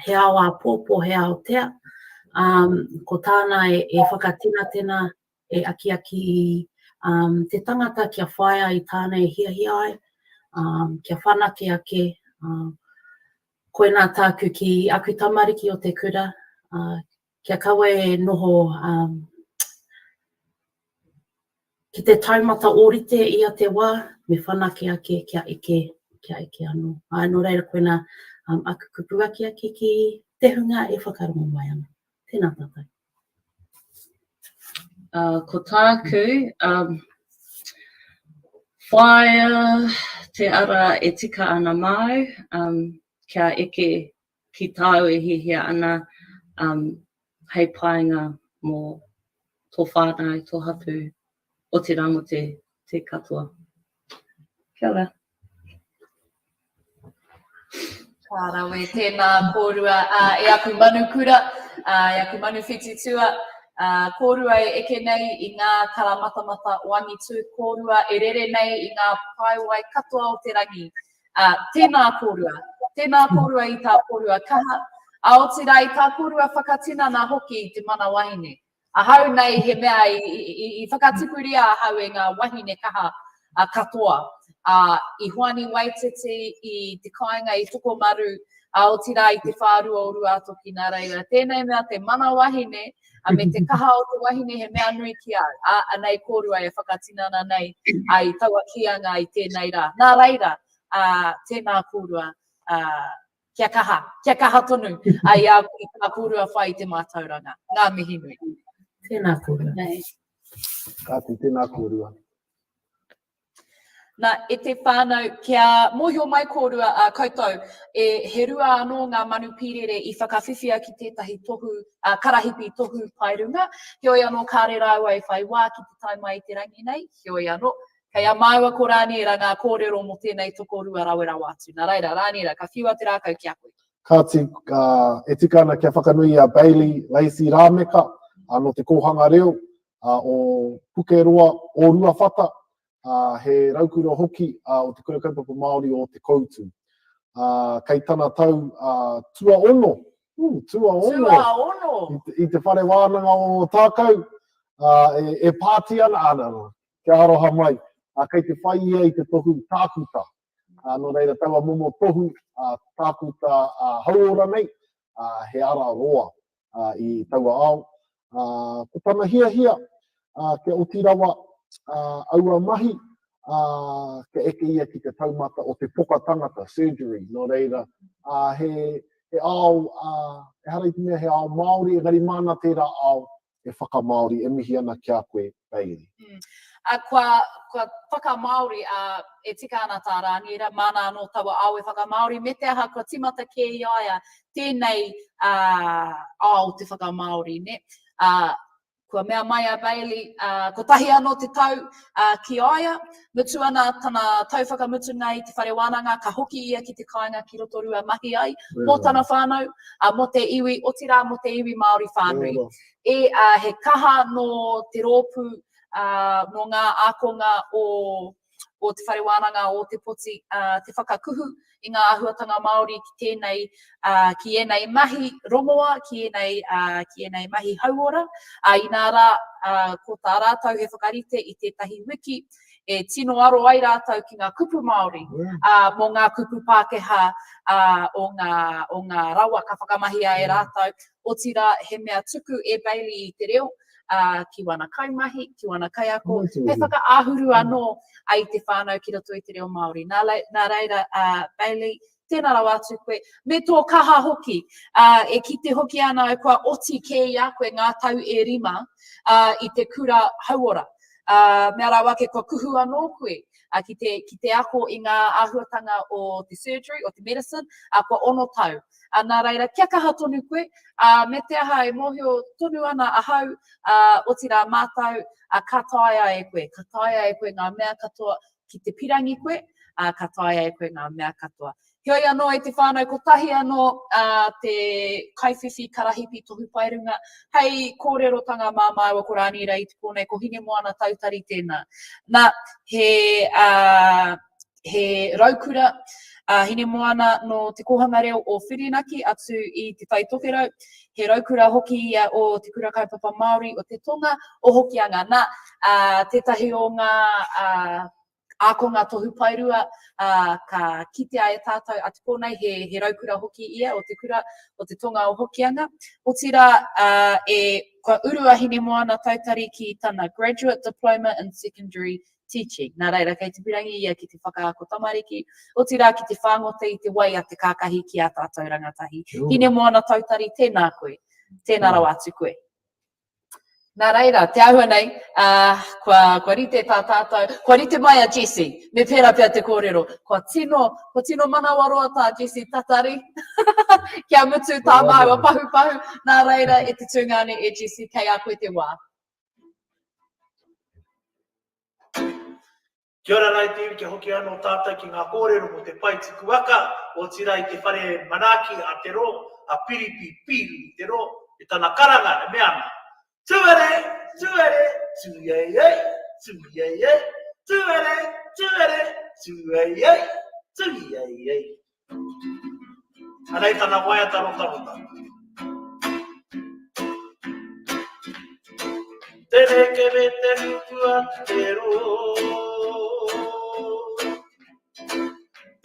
he ao āpōpō, he ao tea, ā, ko tāna e, e whakatenatena, e akiaki i um, te tangata kia whaia i tāna e hiahia ai. um, kia whanake ake, uh, koinā tāku ki aku tamariki o te kura, uh, kia kaua e noho um, ki te taumata ōrite ia te wā, me whanake ake kia eke, kia eke anō. Āe, nō reira koinā um, aku kupu akiaki ki te hunga e whakarongo mai ana. Tēnā tātou. Uh, ko tāku, um, whāia te ara e tika ana māu, um, kia eke ki tāu e hiahia ana um, hei painga mō tō whānau, tō hapū, otirā mō te, te katoa. Kia ora. Ka rawe, tēnā kōrua uh, e aku manukura, uh, e aku manu whititua, uh, kōrua e eke nei i ngā karamatamata o angitu, kōrua e rere nei i ngā paewai katoa o te rangi. Uh, tēnā kōrua, tēnā kōrua i tā kōrua kaha, a otirā i tā kōrua whakatinana hoki i te mana wahine. Ahau nei he mea i, i, i whakatipuria ahau e ngā wahine kaha a, katoa. A, i Hoani Waititi, i te kāinga i Tokomaru, a, otirā i te whārua o Ruātoki. Nā reira, tēnei mea te mana wahine, a, me te kaha o te wahine he mea nui ki au. A, anei kōrua e whakatinana nei a, i taua kīanga i tēnei rā. Nā reira, a, tēnā kōrua, a, Kia kaha, kia kaha tonu a i a i tā kōrua whai i te mātauranga. Ngā mihi nui. Tēnā kōrua. Kāti, tēnā kōrua. Nā, e te whānau, kia mōhio mai kōrua a koutou, e, he rua anō ngā manu pīrere i whakawhiwhia ki tētahi tohu, a, karahipi tohu paerunga. Heoi anō, kāre rāua e whai wā ki te tae mai i te rangi nei, heoi anō, Kei a māua ko Rāniera ngā kōrero mō tēnei tokorua rawe rawa atu. Nā reira, Rāniera, ka whiua te rākau ki a koe. Kāti, e tika ana kia whakanui i a Bailey Lacey Rāmeka, nō Te Kōhanga Reo o Pukeroa, o Ruawhata, he raukura hoki o Te Kura Kaupapa Māori o Te Koutu. Kei tana tau tuaono, tuaono, tuaono! I te whare wānanga o Tākau, e pāti ana, ana, Kia aroha mai, ā, kei te whai ia i te tohu tākuta. Ā, nō reira, taua momo tohu, ā, tākuta, ā, hauora nei, ā, he ara roa, ā, i taua ao. Ā, ko tana hiahia, ā, kia oti rawa, ā, aua mahi, ā, kia eke ia ki te taumata o te poka tangata, surgery, nō reira, ā, he, he ao, ā, ehara i te mea he ao Māori, engari māna tērā ao e whakamāori, e mihi ana ki a koe, Bailey. Mm. A, kua, kua whakamāori, a, e tika ana tā Rāniera, māna anō taua ao e whakamāori, me te aha kua timata kē i a ia tēnei a, ao te whakamāori, ne? A, kua mea mai a Bailey, a, kotahi anō te tau a, ki a ia, mutu ana tana tau whakamutunga i te whare wānanga, ka hoki ia ki te kāinga ki Rotorua mahi ai, mō tana whānau, ā, mō te iwi, otirā mō te iwi Māori whānui. E, ā, he kaha nō te rōpū, ā, nō ngā ākonga o, o Te Whare Wānanga o Ōtepoti, ā, te whakakuhu i ngā āhuatanga Māori ki tēnei, ā, ki ēnei mahi rongoa, ki ēnei, ā, ki ēnei mahi hauora. Ā, inā rā, ā, ko tā rātou he whakarite i tētahi wiki e tino aro ai rātou ki ngā kupu Māori, ā, mō ngā kupu Pākehā, ā, o ngā, o ngā rawa ka whakamahia e rātou. Otirā, he mea tuku e Bailey i te reo, ā, ki wana kaimahi, ki wana kaiako, hei whakaāhuru anō i te whānau ki roto i te reo Māori. Nā, nā reira, ā, Bailey, tēnā rawa atu koe, me tō kaha hoki, ā, e kite hoki ana au kua oti kē i a koe ngā tau e rima, ā, i te kura hauora. Ā, mea rawa ake kua kuhu anō koe, ā, ki te, ki te ako i ngā āhuatanga o te surgery, o te medicine, ā, kua ono tau. Ā, nā reira, kia kaha tonu koe, ā, me te aha e mōhio tonu ana ahau, ā, otirā mātou, ā, ka taea e koe, ka taea e koe ngā mea katoa, ki te pirangi koe, ā, ka taea e koe ngā mea katoa. Heoi anō e te whānau, kotahi anō ā, te kaiwhiwhi karahipi tohu paerunga hei kōrerotanga mā māua ko Rānira i te pō nei, ko Hinemoana Tautari tēnā. Nā, he, ā, he raukura a Hinemoana nō Te Kōhanga Reo o Whirinaki atu i Te Tai Tokerau, he raukura hoki ia o Te Kura Kaupapa Māori o Te Tonga o Hokianga. Nā, ā, tētahi o ngā, ā, ākonga tohu paerua, ā, ka kitea e tātou a te pō nei, he, he raukura hoki ia o te kura o te tonga o Hokianga. Otirā, ā, e, kua uru a Hinemoana Tautari ki tana Graduate Diploma in Secondary Teaching. Nā reira, kei te pirangi ia ki te whakaako tamariki, otirā ki te whāngote i te wai a te kākahi ki ā tātou rangatahi. Hinemoana Tautari, tēnā koe. Tēnā rawa atu koe. Nā reira, te āhua nei, ā, kua, kua rite tā tātou, kua rite mai a Jesse, me pērā pea te kōrero, kua tino, kua tino manawaroa tā Jesse tatari, kia mutu tā māua pahupahu, nā reira, e te tungāne e Jesse, kei a koe te wā. Kia ora rā e te iwi kia hoki anō tātou ki ngā kōrero mō te pae tuku waka, otirā i te whare manaaki a Te Rō, a Piripi Pīru i Te Rō, me tana karanga e mea ana, Tuere! Tuere! Tūieiei! Tūieiei! Tuere! Tuere! Tūeiei! Tūieiei! Anei tana waiata rotarota. Te reke me te ruku a te rō.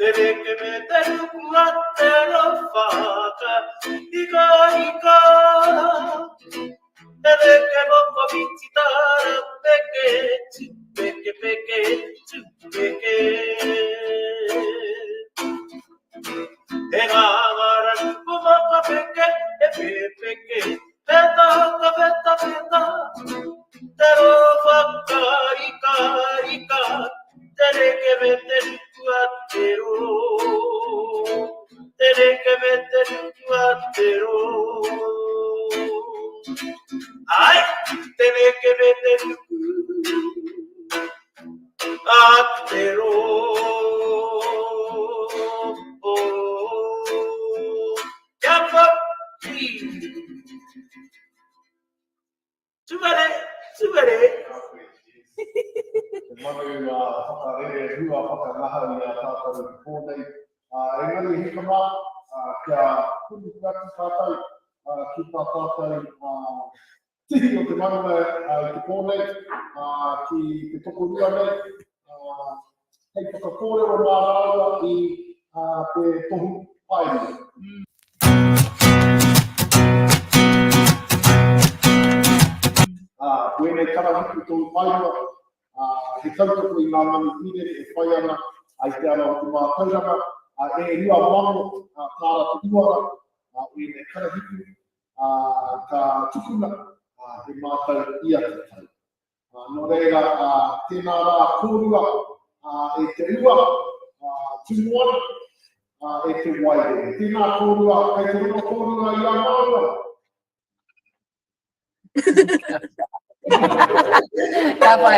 Te reke me te ruku a te rō whaka ika ika. Te reke moko miti tara peke tu peke peke tu peke. He ngāngara ko maka peke he pepeke peta ka peta peta. Te rō whaka ika ika te reke me te ruku a te rō. Te reke me te ruku a te rō. Ai, te reke me te ruku a te rō. Kia whakī. Tuere, tuere. Te manu whakarere hua whakangahau i a tātou i te pō nei. Engari e hika mā, kia kūnuku atu tātou ki tā tātou tihi o te maunga i te pō nei, ki te tokorua nei, hei whakakōrero mā rāua i te tohu paerua. Ā, ko ēnei karahiku tohu paerua, ā, he tautoko i ngā manu pīrere e whai ana i te ara o te mātauranga, ā, e 2000 tāra te uara o ēnei karahiku, ā, ka tukuna e mātou ia te tau. Ā, nō reira, ā, tēnā rā kōrua, ā, e te ua, ā, Tūmoana, ā, e te Wairere. Tēnā kōrua, kei te rongo kōrua i a māua? Ka pai.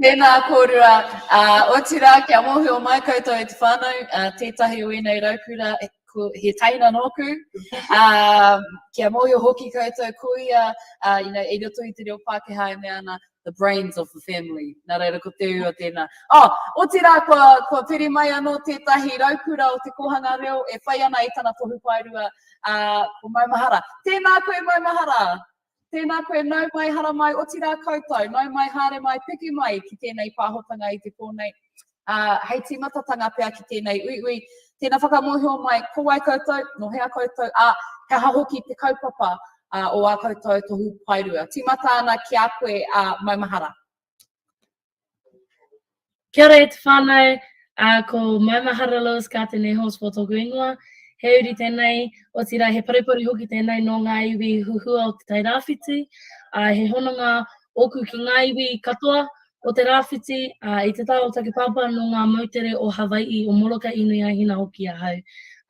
Tēnā kōrua. Ā, otirā, kia mōhio mai koutou e te whānau, ā, tētahi o ēnei raukura, e, ko, he teina nōku. Ā, kia mōhio hoki koutou, ko ia, ā, you know, i roto i te reo Pākehā e mea ana, the brains of the family. Nā reira, ko te ua tēnā. Oh, otirā, kua, kua piri mai anō tētahi raukura o te kōhanga reo e whai ana i tana tohu paerua, ā, ko Maumahara. Tēnā koe, Maumahara! Tēnā koe, nau mai, haramai, otirā koutou, nau mai, haere mai, piki mai ki tēnei pāhotanga i te pō nei. Ā, hei tīmatatanga pea ki tēnei uiui, tēnā whakamōhio mai, ko wai koutou, nō hea koutou, ā, he aha hoki te kaupapa ā, o ā koutou tohu paerua. Tīmata ana ki a koe, ā, maumahara. Kia ora e te whānau, uh, ko Maumahara Lewis Kātene Horsfall tōku ingoa. He uri tēnei, otirā he paruparu hoki tēnei nō ngā iwi huhua o Te Tai Rāwhiti. Uh, he hononga ōku ki ngā iwi katoa o te Rāwhiti, uh, i te taha o taku pāpā nō ngā moutere o Hawai'i, o Molokai nui a Hina hoki ahau.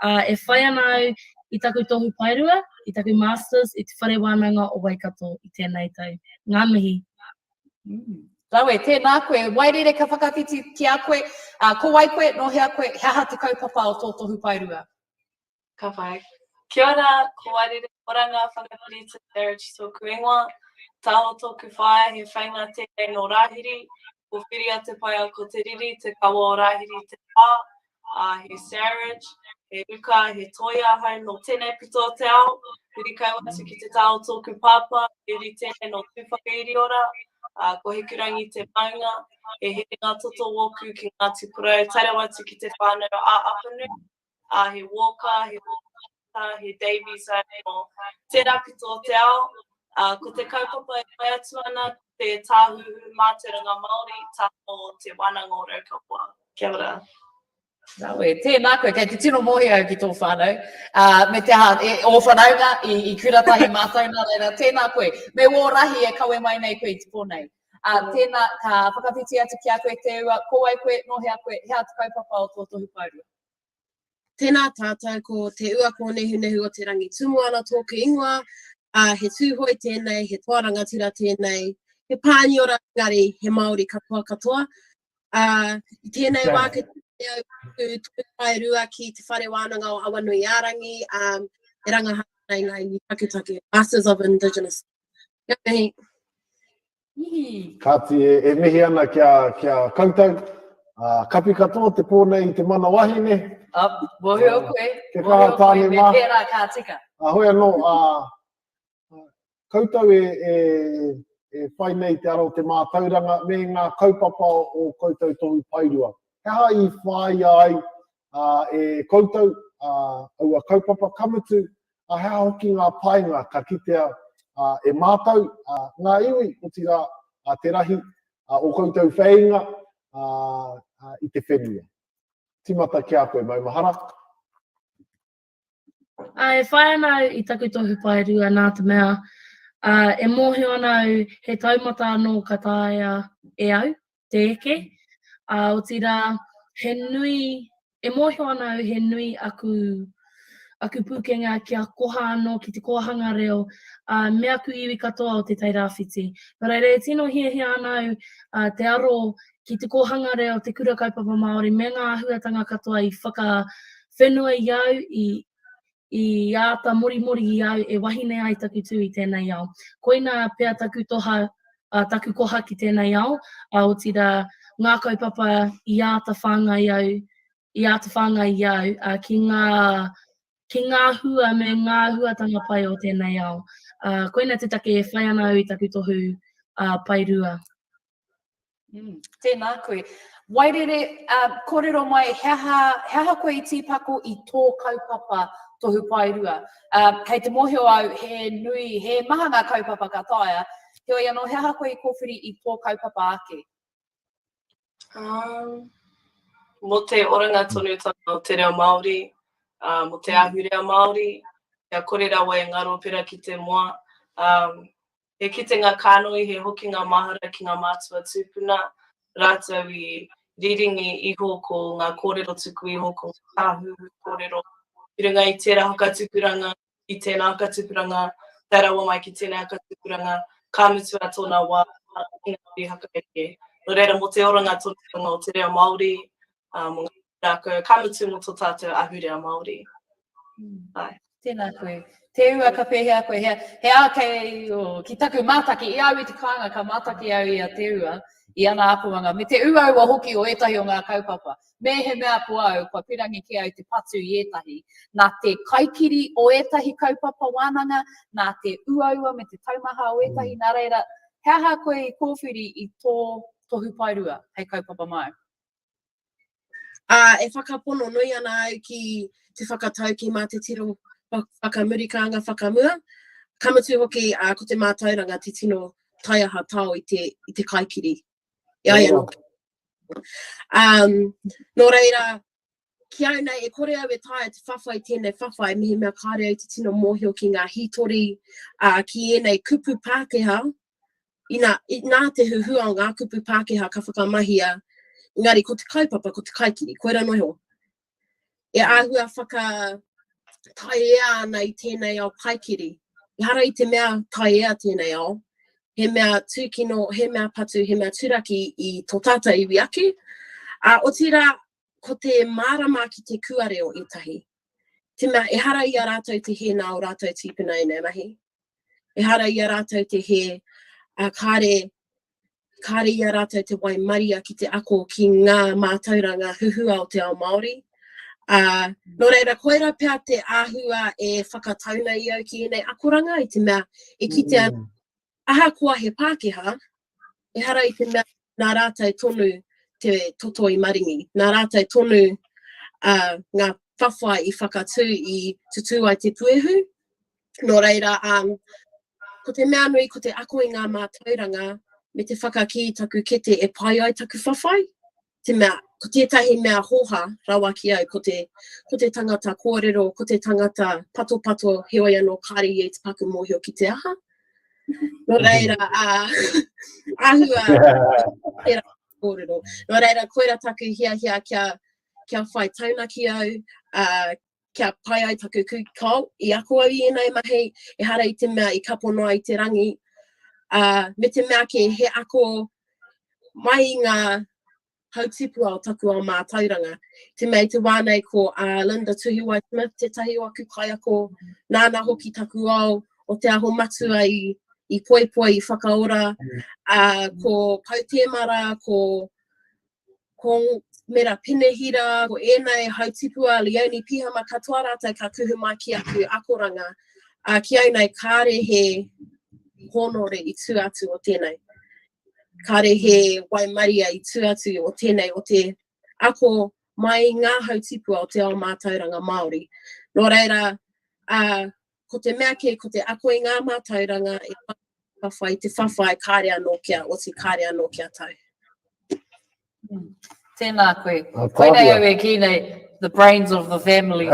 Uh, e whai ana au i taku tohu paerua, i taku Masters, i Te Whare Wānanga o Waikato i tēnei tau. Ngā mihi. Mm. Rawe, tēnā koe. Wairere ka whakawhiti ki a koe. Uh, ko wai koe, nō hea koe, he aha te kaupapa o tō tohu paerua? Ka pai. Kia ora, ko Wairere Oranga Whakapirita Marriage tōku ingoa. Taho tōku whaea, he whainga tēnei nō Rāhiri. Ko Whiria te paea, ko Te Riri, te kawa o Rāhiri te pā. ā, he Saraj, he Ruka, he Toi ahau nō tēnei pito o te ao, huri kau atu ki te taha o tōku pāpā, he uri tēnei nō Tūwhakairiora. Ā, ko Hikurangi te maunga, he herenga toto wōku ki Ngāti Porou, tae rawa atu ki Te Whānau a Apanui, ā, he Walker, he Walker, he Davies au nō tērā pito o te ao. Ā, ko te kaupapa e whai atu ana, ko te Tāhuhu Mātauranga Māori, taha o Te Wānanga o Raukawa. Kia ora. Rawe, tēnā koe, kei te tino mōhio au ki tō whānau, uh, me te aha, e, ō whanaunga i, i kura tahi mātou nā reira, tēnā koe, me wō rahi e kawe mai nei koe i te pō nei. Uh, tēnā, ka whakawhiti atu ki a koe Te Ua, ko wai koe, nō hea koe, he aha te kaupapa o tō tohu paerua? Tēnā tātou, ko Te Ua Kōnehunehu o Te Rangi Tumuana tōku ingoa, uh, he Tūhoe tēnei, he toa rangatira tēnei, he Pāniora engari, he Māori katoa katoa. Ā, i tēnei wā kei te au tohu paerua ki Te Whare Wānanga o Awanuiārangi, ā, e rangahau ana i ngā iwi taketake, Masters of Indigenous. Ngā mihi. Kāti, e, e mihi ana ki a, ki a koutou. Ā, kapi katoa te pō nei i te mana wahine. Ā, mōhio koe, Kia kaha mōhio koe, tāne me mā. pērā ka tika. Ā, hoi anō, ā, Koutou e, e, e whai nei te ara o te mātauranga me ngā kaupapa o koutou tohu paerua. He aha i whāia ai uh, e koutou uh, aua kaupapa ka mutu, uh, he aha hoki ngā painga ka kitea uh, e mātou, uh, ngā iwi, otirā uh, te rahi uh, o koutou wheinga uh, uh, i te whenua. Timata ki a koe, maumahara. Ā, e whai ana au i taku tohu paerua nā te mea, ā, e mōhio ana au he taumata anō ka taea e au te eke, ā, otirā, he nui, e mōhio ana au he nui aku, aku pūkenga kia koha anō ki te kōhanga reo, ā, me aku iwi katoa o Te Tairāwhiti. Nō reira, e tino hiahia ana au, ā, te aro ki te kōhanga reo, te kura kaupapa Māori me ngā āhuatanga katoa i whakawhenua i au, i, i āta morimori i au e wahine ai taku tū i tēnei ao. Koinā pea taku toha, uh, taku koha ki tēnei ao, a otirā ngā kaupapa i āta whāngai au, i āta whāngai i au, uh, ki ngā ki ngā hua me ngā huatanga pai o tēnei ao. Uh, koina te take e whai ana au i taku tohu uh, paerua. Mm, tēnā koe. Wairere, uh, kōrero mai, he aha, he aha koe i tīpako i tō kaupapa tohu paerua? Uh, kei te mōhio au, he nui, he maha ngā kaupapa ka taea. Heoi anō, he aha koe i kōwhiri i tō kaupapa ake? Um, mō te oranga tonutanga o te reo Māori, uh, mō te ahurea Māori, kia kore rawa e ngaro pera ki te moa. Um, He kitenga kānoi, he hokinga mahara ki ngā mātua tūpuna, rātou i riringi iho ko ngā kōrero tuku iho, ko ngā tāhuhu kōrero. I runga i tērā whakatupuranga, i tēnā whakatupuranga, tae rawa mai ki tēnei whakatupuranga, ka mutu a tōna wā ki ngā uri whakaeke. Nō reira, mō te oranga tonutanga o te reo Māori, mō ngā rākau, ka mutu mō tō tātou ahurea Māori. Āe. Tēnā koe. Te ua ka pēhea koe. He, he ā kei, oh, ki taku mātaki, i au i te kāinga ka mātaki au i a Te Ua, i ana akomanga, me te uaua hoki o ētahi o ngā kaupapa. Me he mea ko au, kua pirangi kē au te patu i ētahi, nā te kaikiri o ētahi kaupapa wānanga, nā te uaua me te taumaha o ētahi, nā reira, he aha koe i kōwhiri i tō tohu paerua hei kaupapa māu? Ā, e whakapono nui ana au ki te whakataukī mā te tiro whakamuri ka anga whakamua. Ka mutu hoki, ā, ko te mātauranga te tino taiaha tao i te, i te kaikiri. I ai anō. Um, nō reira, ki au nei, e kore au e taea te whawhai tēnei whawhai, mehemea kāore au te tino mōhio ki ngā hītori, ā, ki ēnei kupu Pākehā, Ina, nā te huhua o ngā kupu Pākehā ka whakamahia, engari ko te kaupapa, ko te kaikiri, koira noa iho. E āhua whakataiea ana i tēnei ao kaikiri. Ehara i te mea taiea tēnei ao, he mea tūkino, he mea patu, he mea turaki i tō tātou iwi ake. Ā, otirā, ko te mārama ki te kuare o ētahi. Te mea, ehara i a rātou te hē nā ō rātou tīpuna ēnei mahi. Ehara i a rātou te hē, ā, kāre, kāre i a rātou te waimaria ki te ako ki ngā mātauranga huhua o te ao Māori. Ā, nō reira, koira pea te āhua e whakatau nei au ki ēnei akoranga, i te mea e kitea mm. ahakoa he Pākehā, Ehara i te mea nā rātou tonu te toto i maringi, nā rātou tonu uh, ngā whawhai i whakatū i tutū ai te puehu. Nō reira, um, ko te mea nui ko te ako i ngā mātauranga me te whakakī i taku kete e pai ai taku whawhai. Te mea, ko tētahi mea hōhā rawa ki au, ko te, ko te tangata kōrero, ko te tangata patopato, heoi anō kāre ia i te paku mōhio ki te aha. Nō reira, ā, āhua tērā kōrero. Nō reira, koira taku hiahia kia, kia whai taunaki au, ā, kia pai ai taku kūkao, i ako au i ēnei mahi, ehara i te mea i kapo noa i te rangi, ā, me te mea kē he ako mai i ngā hautipua o taku ao mātauranga. Te mea i te wā nei ko a Linda Tuhiwai Smith tētahi o aku kaiako, nāna hoki taku ao o Te Aho Matua i, i poipoi, i whakaora, ā, ko Pou Temara, ko ko Mera Penehira, ko ēnei hautipua, Leonie Pihama, katoa rātou ka kuhu mai ki aku akoranga. Ā, ki au nei, kāre he hōnore i tū atu o tēnei. Kāre he waimaria i tū atu o tēnei, o te ako mai i ngā hautipua o te ao mātauranga Māori. Nō reira, ā, ko te mea kē, ko te ako i ngā mātauranga e whawhai, te whawhai kāre anō kia oti, kāre anō kia tau. Tēnā koe. Koinei au e kī nei, the brains of the family.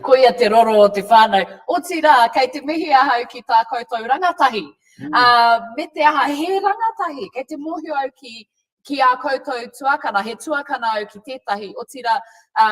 Koia te roro o te whānau. Otirā, kei te mihi ahau ki tā koutou rangatahi. Mm. Uh, me te aha, he rangatahi. Kei te mōhio au ki ki ā koutou tuakana, he tuakana au ki tētahi, otirā, ā,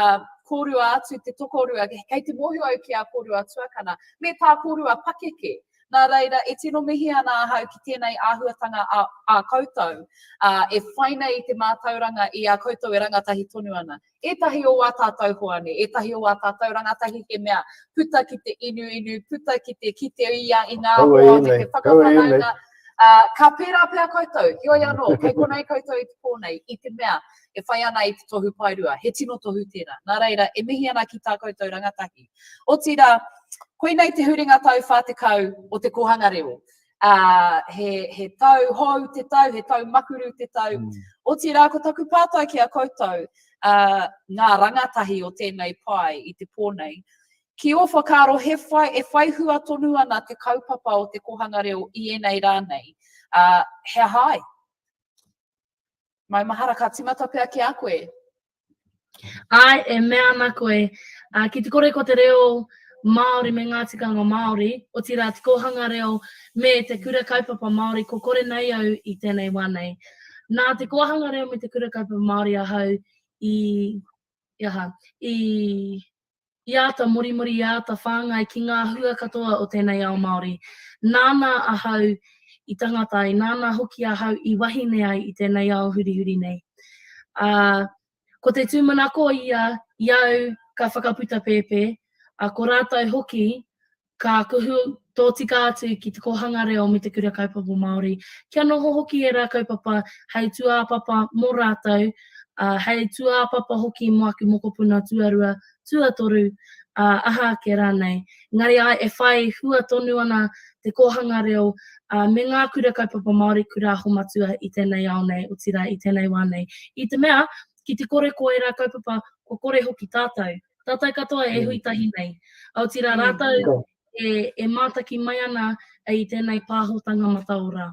kōrua atu te tokorua, kei te mōhio au ki ā kōrua tuakana, me tā kōrua pakeke. Nā reira, e tino mihi ana ahau ki tēnei āhuatanga a, a koutou, ā, e whai nei i te mātauranga i a koutou e rangatahi tonu ana. Ētahi o ā tātou hoa, nē, ētahi o ā tātou rangatahi he mea puta ki te inuinu, puta ki te kite ia i ngā hoa me te whakawhanaunga, ā, ka pērā pea koutou, heoi anō, kei konei koutou i te pō nei, i te mea e whai ana i te tohu paerua, he tino tohu tērā. Nā reira, e mihi ana ki tā koutou rangatahi. Otirā, koinei te huringa tau 40 o te kōhanga reo. Ā, he, he tau hou te tau, he tau makuru te tau. Mm. Otirā, ko taku pātai ki a koutou, ā, ngā rangatahi o tēnei pae i te pō nei, ki ō whakaaro he whai, e whai hua tonu ana te kaupapa o te kōhanga reo i ēnei rā nei, ā, he aha ai? Maumahara, ka timata pea ki a koe. Āe, e mea ana koe, ā, ki te kore ko te reo Māori me ngā tikanga Māori, otirā te kōhanga reo me te kura kaupapa Māori, ko kore nei au i tēnei wā nei. Nā te kōhanga reo me te kura kaupapa Māori ahau i, i aha, i i āta morimori, i āta whāngai ki ngā hua katoa o tēnei ao Māori. Nāna ahau i tangata ai, nāna hoki ahau i wahine ai i tēnei ao hurihuri nei. Ā, ko te tūmanako ia i au ka whakaputa pēpē, ā, ko rātou hoki Ka kuhu tōtika atu ki Te Kōhanga Reo me Te Kura Kaupapa Māori, kia noho hoki ērā kaupapa hei tūāpapa mō rātou, ā, hei tūāpapa hoki mō aku mokopuna tuarua, tuatoru, ā, aha ake rānei. Engari āe, e whai hua tonu ana Te Kōhanga Reo, ā, me ngā Kura Kaupapa Māori, Kura Aho Matua i tēnei ao nei, otirā i tēnei wā nei. I te mea, ki te kore ko ērā kaupapa, kua kore hoki tātou. Tātou katoa e hui tahi nei. Otirā rātou e, e mātaki mai ana i tēnei pāhotanga mataora.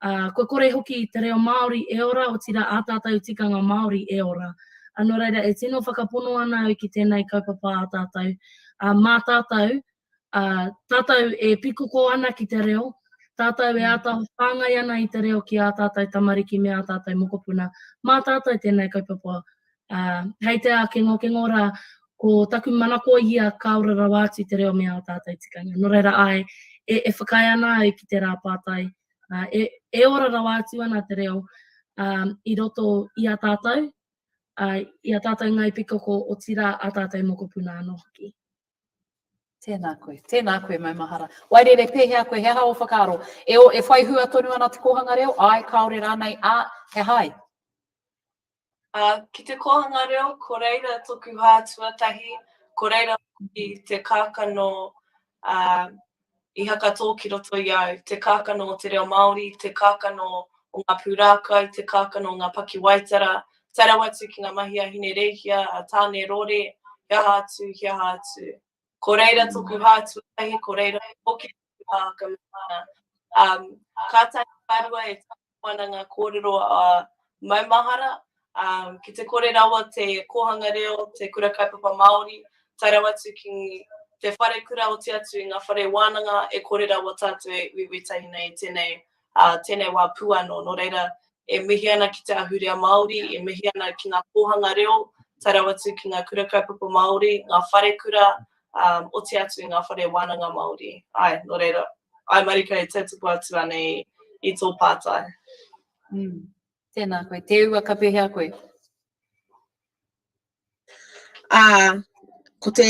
Uh, kua kore hoki te reo Māori e ora, otirā ā tātou tikanga Māori e ora. Uh, nō reira, e tino whakapono ana au ki tēnei kaupapa a tātou. Uh, mā tātou, uh, tātou e pikoko ana ki te reo, tātou e āta whāngai ana i te reo ki ā tātou tamariki me ā tātou mokopuna, mā tātou tēnei kaupapa Ā, hei te ākengokengo rā, ko taku manako ia ka ora rawa atu te reo me ā tātou tikanga. Nō reira, āe, e, e whakaae ana au ki tērā pātai, ā, e, e ora rawa atu ana te reo, ā, i roto i a tātou, ā, i a tātou ngāi pikoko, otirā ā tātou mokopuna anō hoki. Tēnā koe, tēnā koe Maumahara. Wairere, pēhea koe, he aha ō whakaaro? E, o, e whai hua tonu ana te kōhanga reo? Āe, kāore rānei, ā, he aha ai? Ā, ki te kōhanga reo, ko reira toku hā tuatahi, ko reira hoki te kākano, ā, I hakatō ki roto i au, te kākano o te reo Māori, te kākano o ngā pūrākau, te kākano o ngā pakiwaitara, tae rawa atu ki ngā mahi a Hine Rēhia, a Tāne Rore, he aha atu, he aha atu. Ko reira tōku hā tuatahi, ko reira hoki tōku hā whakamutunga. Um, kātahi ka rua e tuku ana ngā kōrero a maumahara, um, ki te kore rawa te kōhanga reo, te kura kaupapa Māori, tae rawa atu ki te wharekura oti atu i ngā whare wānanga, e kore rawa tātou e uiui tahi nei i tēnei, uh, tēnei wā pū anō. Nō reira, e mihi ana ki te ahurea Māori, e mihi ana ki ngā kōhanga reo, tae rawa atu ki ngā kura kaupapa Māori, ngā wharekura, um, oti atu i ngā whare wānanga Māori. Ai, nō reira, ai marika e tautoko atu ana i, i tō pātai. Mm. Tēnā koe. Te ua ka pēhea koe? Ā, ko te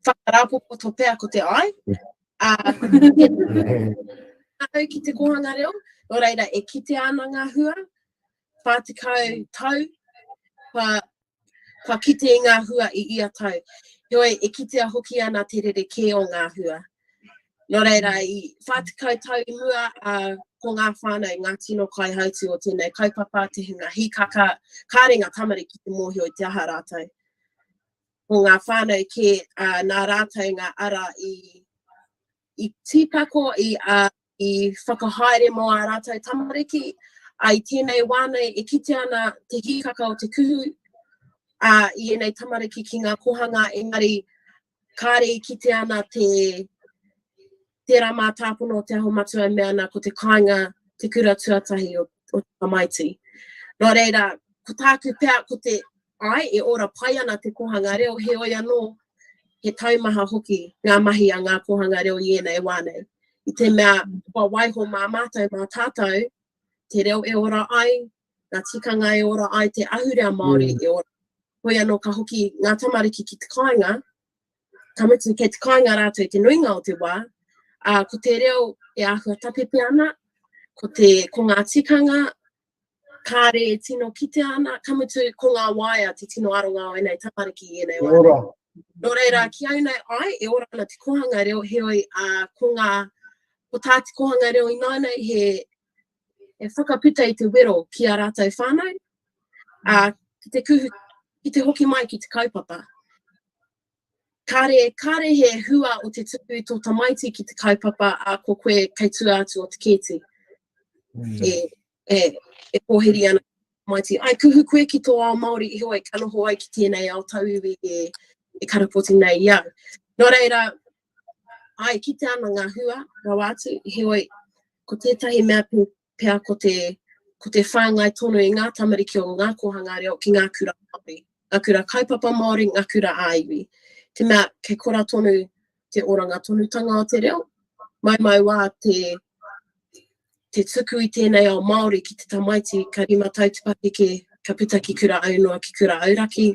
whakarāpopoto pea ko te ai. Ā, au ki te kōhanga reo, nō reira e kitea ana ngā hua, 40 tau, kua, kua kite i ngā hua i ia tau. Heoi, e kitea hoki ana te rerekē o ngā hua. Nō reira, i 40 tau i mua, ā, ko ngā whānau, ngā tino kaihautū o tēnei kaupapa, te hunga hīkaka, kāre ngā tamariki te mōhio i te aha rātou. Ko ngā whānau kē, ā, nā rātou ngā ara i, i tīpako, i, ā, i whakahaere mō ā rātou tamariki, ā, i tēnei wā nei e kite ana te hīkaka o te kuhu, ā, i ēnei tamariki ki ngā kōhanga, engari kāre i kite ana te tērā mātāpono o Te Aho Matua e mea ana ko te kāinga te kura tuatahi o, o te tamaiti. Nō reira, ko tāku pea ko te ai e ora pai ana te kōhanga reo, heoi anō, he taumaha hoki ngā mahi a ngā kōhanga reo i ēnei wā nei. I te mea, kua waiho mā mātou, mā tātou, te reo e ora ai, ngā tikanga e ora ai, te ahurea Māori mm. e ora. Hoi anō ka hoki ngā tamariki ki te kāinga, ka mutu kei te kāinga rātou te nuinga o te wā, ā, ko te reo e āhua tapepe ana, ko, te, ko ngā tikanga, kāre e tino kitea ana, ka mutu ko ngā waea te tino aronga o ēnei tamariki i ēnei wā. Ora. Nō reira, ki au nei, ai, e ora ana te kōhanga reo, heoi, ā, ko ngā, ko tā te kōhanga reo ināianei, he, e whakaputa i te wero ki a rātou whānau, ā, ki te kuhu, ki te hoki mai ki te kaupapa. Kāre, kāre he hua o te tuku i tō tamaiti ki te kaupapa, ā, ko koe kei tua atu o te kēti. Mm. E, e, e pōhiri ana tamaiti. Ai, kuhu koe ki tō ao Māori, heoi, ka noho ai ki tēnei ao tauiwi e, e karapoti nei i au. Nō reira, ai, kite ana ngā hua, rawa atu, heoi, ko tētahi mea pea ko te, ko te whāngai tonu i ngā tamariki o ngā kōhanga reo ki ngā kura Māori, ngā kura kaupapa Māori, ngā kura ā-iwi. Te mea, kei kora tonu te oranga tonutanga o te reo, maumau wā te, te tuku i tēnei ao Māori ki te tamaiti ka rima tau te pakeke, ka puta ki kura aunoa, ki kura auraki,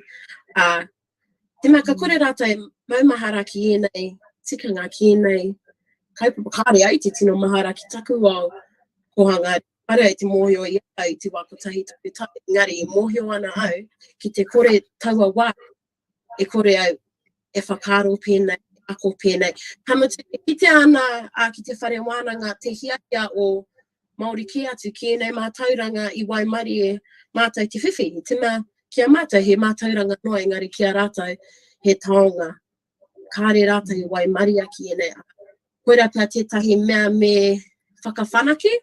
ā, Te mea ka kore rātou e maumahara ki ēnei tikanga, ki ēnei kaupapa, kāre au te tino mahara ki taku ao kōhanga, kāre au te mōhio i a au i te wā kotahi taku tau, engari e mōhio ana au ki te kore taua wā e kore au e whakaaro pēnei, e ako pēnei. Ka mutu, e kitea ana a, ki te whare wānanga te hiahia o Māori kē atu ki ēnei mātauranga i waimarie mātou te whiwhi. I te mea, ki a mātou he mātauranga noa, engari ki a rātou he taonga. Kāre rātou i waimaria ki ēnei. Koirā pea tētahi mea me whakawhanake,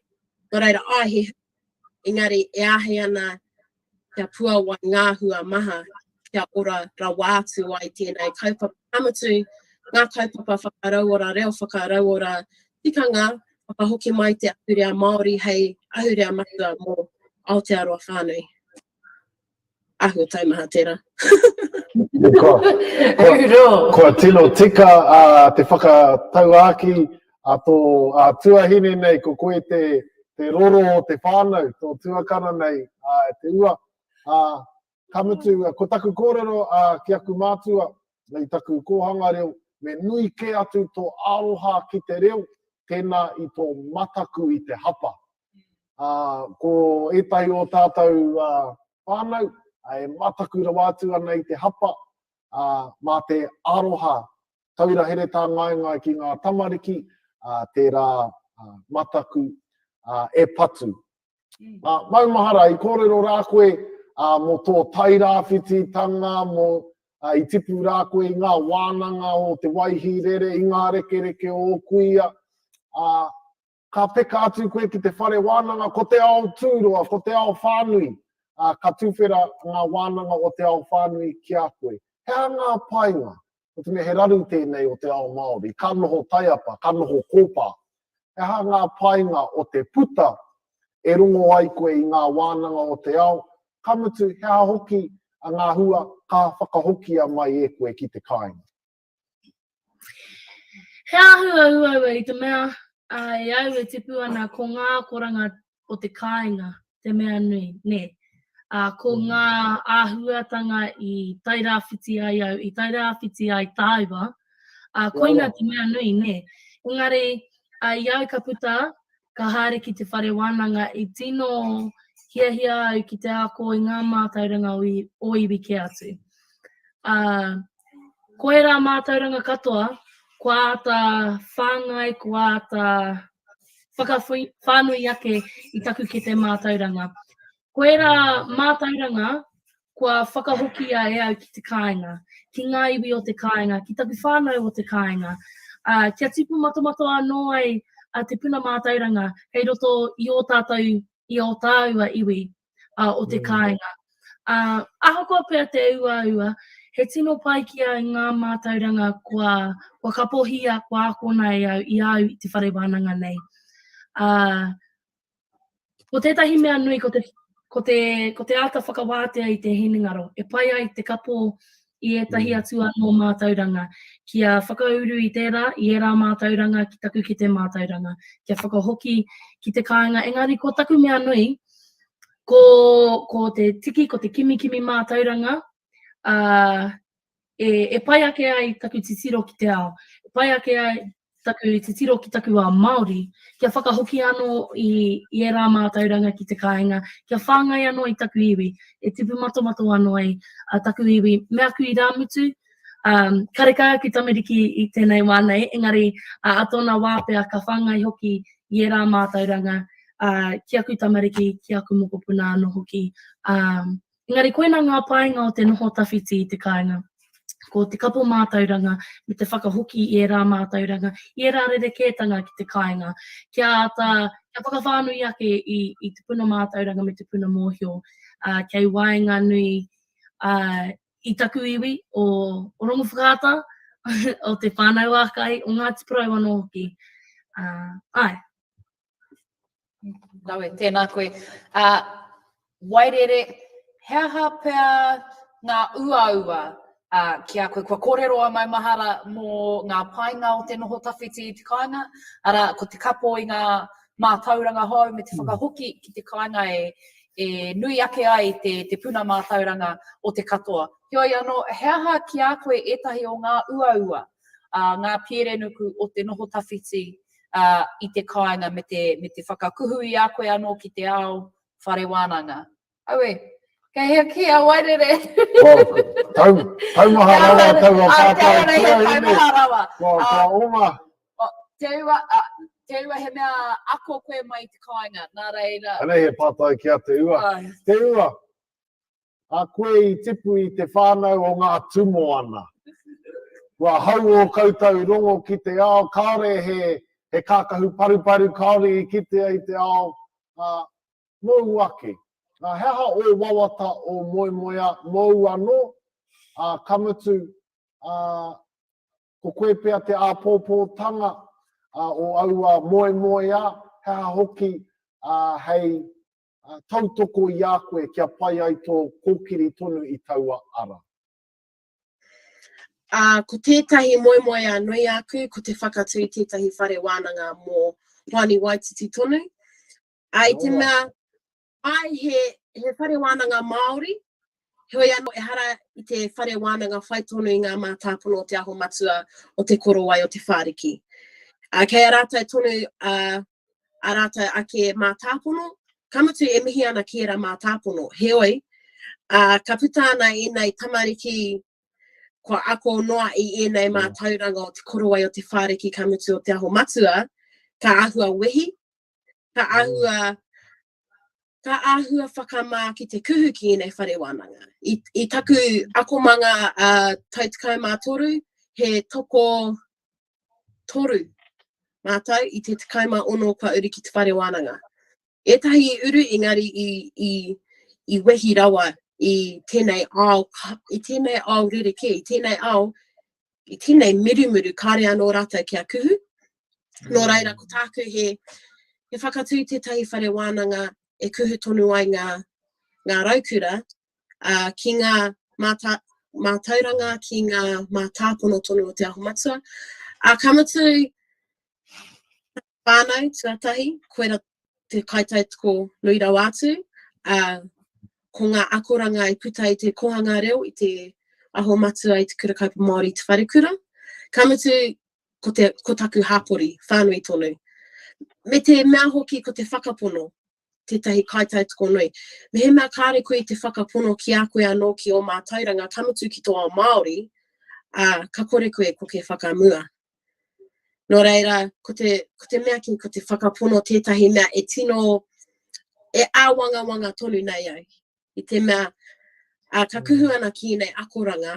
nō reira, āe, he engari e āhei ana kia puawai ngā hua maha, kia ora rawa atu ai tēnei kaupapa. Ka mutu, ngā kaupapa whakarauora reo, whakarauora tikanga, whakahoki mai te ahurea Māori hei ahurea matua mō Aotearoa whānui. Āhua taumaha tērā. Kua, kua, kua tino tika uh, te whakatauākī a tō a tuahine nei, ko koe te, te roro o te whānau, tō tuakana nei, a, te ua. A, ka mutu, ko taku kōrero a, ki aku mātua, i taku kōhanga reo, me nui kē atu tō aroha ki te reo, tēnā i tō mataku i te hapa. Ā, ko ētahi o tātou ā, whānau, e mataku rawa atu ana i te hapa, ā, mā te aroha taura here tāngaengae ki ngā tamariki. tērā mataku e patu. Maumahara, i kōrero rā koe mō tō Tairāwhititanga, mō, i tipu rā koe i ngā wānanga o Te Waihīrere, i ngā rekereke o ō kuia, ka peka atu koe ki te whare wānanga, ko te ao tūroa, ko te ao whānui, ka tuwhera ngā wānanga o te ao whānui ki a koe. He aha ngā painga? Ko te mea he raru tēnei o te ao Māori, ka noho taiapa, ka noho kōpā. He aha ngā painga o te puta e rongo ai koe i ngā wānanga o te ao, ka mutu he aha hoki ngā hua ka whakahokia mai e koe ki te kāinga? He āhua uaua i te mea i au e tipu ana ko ngā akoranga o te kāinga te mea nui, nē. Ā, ko mm. ngā āhuatanga i Tairāwhiti ai au, i Tairāwhiti ai tāua, ā, koina te mea nui, nē. Engari, ā, i au ka puta, ka haere ki te whare wānanga i tino hiahia au ki te ako i ngā mātauranga o, o iwi kē atu. Ā, ko ērā mātauranga katoa, kua āta whāngai, kua āta whakawhānui ake i taku kete mātauranga. Ko ērā mātauranga kua whakahokia e au ki te kāinga, ki ngā iwi o te kāinga, ki taku whānau o te kāinga, ā, kia tipu matomato anō ai a te puna mātauranga kei roto i ō tātou, i ō tāua iwi ā, o te mm. kāinga. Ā, ahakoa pea te uaua, he tino pai ki au ngā mātauranga kua, kua kapohia, kua akona e au i a au i te whare wānanga nei. Ā, ko tētahi mea nui ko te, ko te, ko te āta whakawātea i te hinengaro, e pai ai te kapo i ētahi mm. atu anō mātauranga, kia whakauru i tērā, i ērā mātauranga ki taku kete mātauranga, kia whakahoki ki te kāinga. Engari ko taku mea nui, ko, ko te tiki, ko te kimikimi mātauranga, uh, e, e pai ake ai taku titiro ki te ao, e pai ake ai taku titiro ki taku ao Māori, kia whakahoki anō i, i ērā mātauranga ki te kāinga, kia whāngai anō i taku iwi, e tipu matomato anō ai a taku iwi me aku irāmutu, um, karekau aku tamariki i tēnei wā nei, engari a, a tōna wā pea ka whāngai hoki i ērā mātauranga uh, ki aku tamariki, ki aku mokopuna anō hoki. Um, Engari koina ngā painga o te noho tawhiti i te kāinga. Ko te kapo mātauranga me te whakahoki i ērā mātauranga, i ērā rerekētanga ki te kāinga, kia āta, kia whakawhānui ake i, i te puna mātauranga me te puna mōhio, ā, kei waenganui, ā, i taku iwi o, o Rongowhakaata, o Te Whānau-a-Kai, o Ngāti Porou anō hoki. Ā, āe. Rawe, tēnā koe. Uh, Wairere, he aha pea ngā uaua uh, ki a koe? Kua kōrero a Maumahara mō ngā painga o te noho tawhiti i te kāinga, arā, ko te kapo i ngā mātauranga hou me te mm. whakahoki ki te kāinga e, e nui ake ai te, te puna mātauranga o te katoa. Heoi anō, he aha ki a koe ētahi o ngā uaua, uh, ngā pierenuku o te noho tawhiti ā, i te kāinga me te, me te whakakuhu i a koe anō ki te ao whare wānanga. Aue, kei hea kē a Wairere? Well, tau, taumaha rawa taua pātai. Ai, te taumaha rawa. Kua, kua oma. Te ua, te ua he mea ako koe mai i te kāinga, nā reira. Anei he pātai ki a Te Ua. Te Ua, A koe i tipu i te whānau o ngā Tūmoana. Kua hau ō koutou rongo ki te ao, kāore he, he kākahu paruparu, kāore i kitea i te ao, ā, mōu ake. Ā, he aha ō wawata, ō moemoeā mōu anō, ā, ka mutu, ā, ko koe pea te āpōpōtanga o aua moemoeā, he aha hoki, ā, hei tautoko i a koe kia pai ai tō kōkiri tonu i taua ara? Ā, ko tētahi moemoeā nui āku, ko te whakatū i tētahi whare wānanga mō Hoani Waititi tonu. Ā, i te mea, āe he, he whare wānanga Māori, heoi anō ehara i te whare wānanga whai tonu i ngā mātāpono o Te Aho Matua, o Te Korowai, o Te Whāriki. Ā, kei a rātou tonu, ā, ā rātou ake mātāpono, ka mutu e mihi ana ki ērā mātāpono. Heoi, ā, ka puta ana ēnei tamariki. kua ako noa i ēnei mātauranga o te korowai o te whāriki ka mutu o te aho matua, ka āhua wehi, ka āhua, ka āhua whakamā ki te kuhu ki ēnei whare wānanga. I, i taku akomanga uh, tau 13, he toko toru mātou i te 16 kua uru ki te whare wānanga. Ētahi i uru, engari i, i, i wehi rawa i tēnei ao, i tēnei ao rerekē, i tēnei ao, i tēnei mirumuru kāre anō rātou kia kuhu. Nō reira, ko tāku he, he whakatū tētahi whare wānanga e kuhu tonu ai ngā, ngā raukura uh, ki ngā māta, mātauranga, ki ngā mātāpono tonu o Te Aho Matua. Uh, ka mutu, whānau, tuatahi, koira te kaitautoko nui rawa atu, ā, ko ngā akoranga i puta i te kōhanga reo, i te aho matua, i te kura kaupapa Māori, i te wharekura. Ka mutu, ko, te, ko taku hāpori, whānui tonu. Me te mea hoki ko te whakapono, tētahi kaitautoko nui. Mehemea kāre koe i te whakapono ki a koe anō ki ō mātauranga, ka mutu ki tō ao Māori, ā, ka kore koe e koke whakamua. Nō reira, ko te, ko te mea ki, ko te whakapono tētahi mea e tino, e āwangawanga tonu nei au. I te mea, ā, ka kuhu ana ki ēnei akoranga,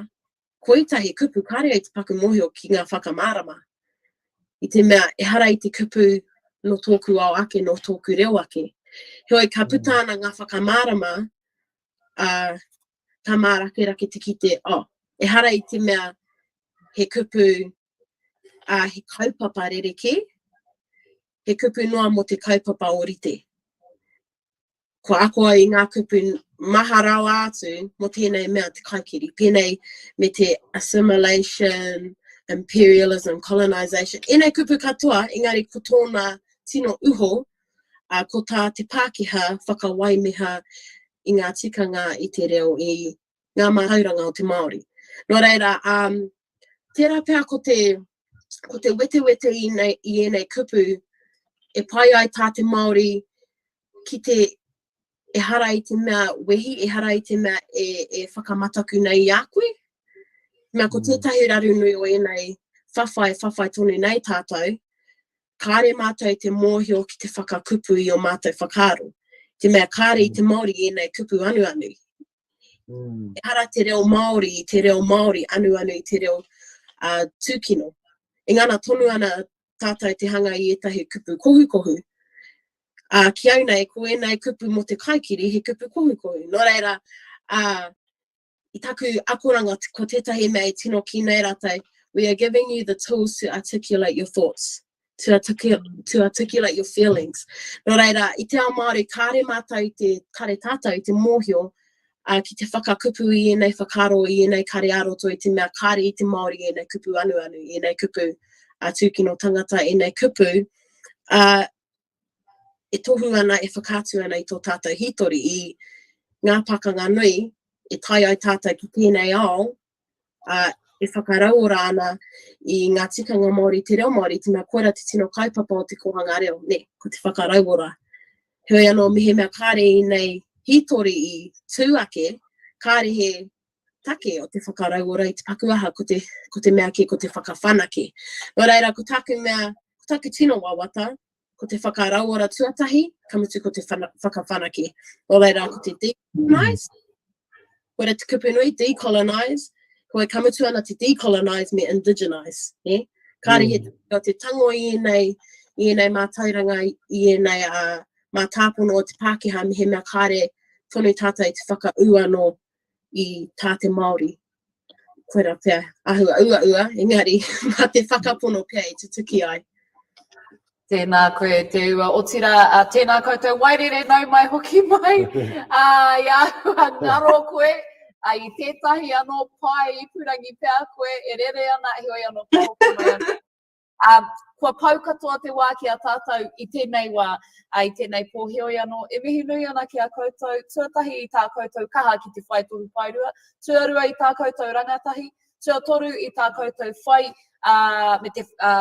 ko ētahi kupu kāre au te paku mōhio ki ngā whakamārama. I te mea, ehara i te kupu nō tōku ao ake, nō tōku reo ake. Heoi, ka puta ana ngā whakamārama, ā, ka mārakerake te kite, oh, ehara i te mea he kupu, ā, he kaupapa rerekē, he kupu noa mō te kaupapa ōrite. Kua ako au i ngā kupu maha rawa atu mō tēnei mea te kaikiri, pēnei me te assimilation, imperialism, colonisation, ēnei kupu katoa, engari ko tōna tino uho, ā, ko tā te Pākehā whakawaimeha i ngā tikanga i te reo, i ngā mātauranga o te Māori. Nō reira, um, tērā pea ko te, ko te wetewete i, nei, i ēnei kupu e pai ai tā te Māori ki te ehara i te mea wehi, ehara i te mea e, e whakamataku nei i a koe. Mea ko mm. tētahi raru nui o ēnei whawhai, whawhai tonu nei tātou, kāre mātou te mōhio ki te whakakupu i o mātou whakaaro. Te mea kāre i te mm. Māori ēnei kupu anuanu. Mm. Ehara te reo Māori i te reo Māori anuanu i te reo uh, tūkino. E ngana tonu ana tātou te hanga i ētahi kupu kohukohu. Uh, ki au nei, ko ēnei kupu mō te kaikiri, he kupu kohukohu. Nō reira, uh, i taku akoranga, ko tētahi mea i tino kī nei rātou, we are giving you the tools to articulate your thoughts, to, articulate, to articulate your feelings. Nō reira, i te ao Māori, kāre mātou i te, kāre tātou i te mōhio uh, ki te whakakupu i ēnei whakaaro, i ēnei kare ā-roto, i te mea kāre i te Māori ēnei kupu anuanu, ēnei kupu uh, tūkino tangata, ēnei kupu, uh, e tohu ana, e whakaatu ana i tō tātou hītori, i ngā pakanga nui e tae ai tātou ki tēnei ao, ā, e whakarauora ana i ngā tikanga Māori, te reo Māori, te mea koira te tino kaupapa o te kōhanga reo, nē, ko te whakarauora. Heoi anō, mehemea kāre ēnei hītori i tū ake, kāre he take o te whakarauora i te paku aha, ko te, ko te mea kē, ko te whakawhanake. Nō reira, ko tāku mea, ko tāku tino wawata, ko te whakarauora tuatahi, ka mutu ko te whakawhanake. Nō reira, ko te decolonize, koira te kupu nui, decolonize, koe ka mutu ana te decolonize me indigenize, ne? Kāre he mm. te tango i ēnei, i ēnei mātauranga, i ēnei uh, mātāpono o te Pākehā, mehemea kāre tonu tātou i te whakaū anō i tā te Māori. Koira pea, ahua uaua, engari mā te whakapono pea e tutuki ai. Tēnā koe te ua, otirā, uh, tēnā koutou wairere nau mai hoki mai, uh, i āhua ngaro koe, uh, i tētahi anō pae ipurangi pea koe e rere ana, heoi anō ka hoki mai anō. Ā, kua pau katoa te wā ki a tātou i tēnei wā, ā, i tēnei pō heoi anō, e mihi nui ana ki a koutou, tuatahi i tā koutou kaha ki te whai tohu paerua, tuarua i tā koutou rangatahi, tuatoru i tā koutou whai, ā, me te, ā,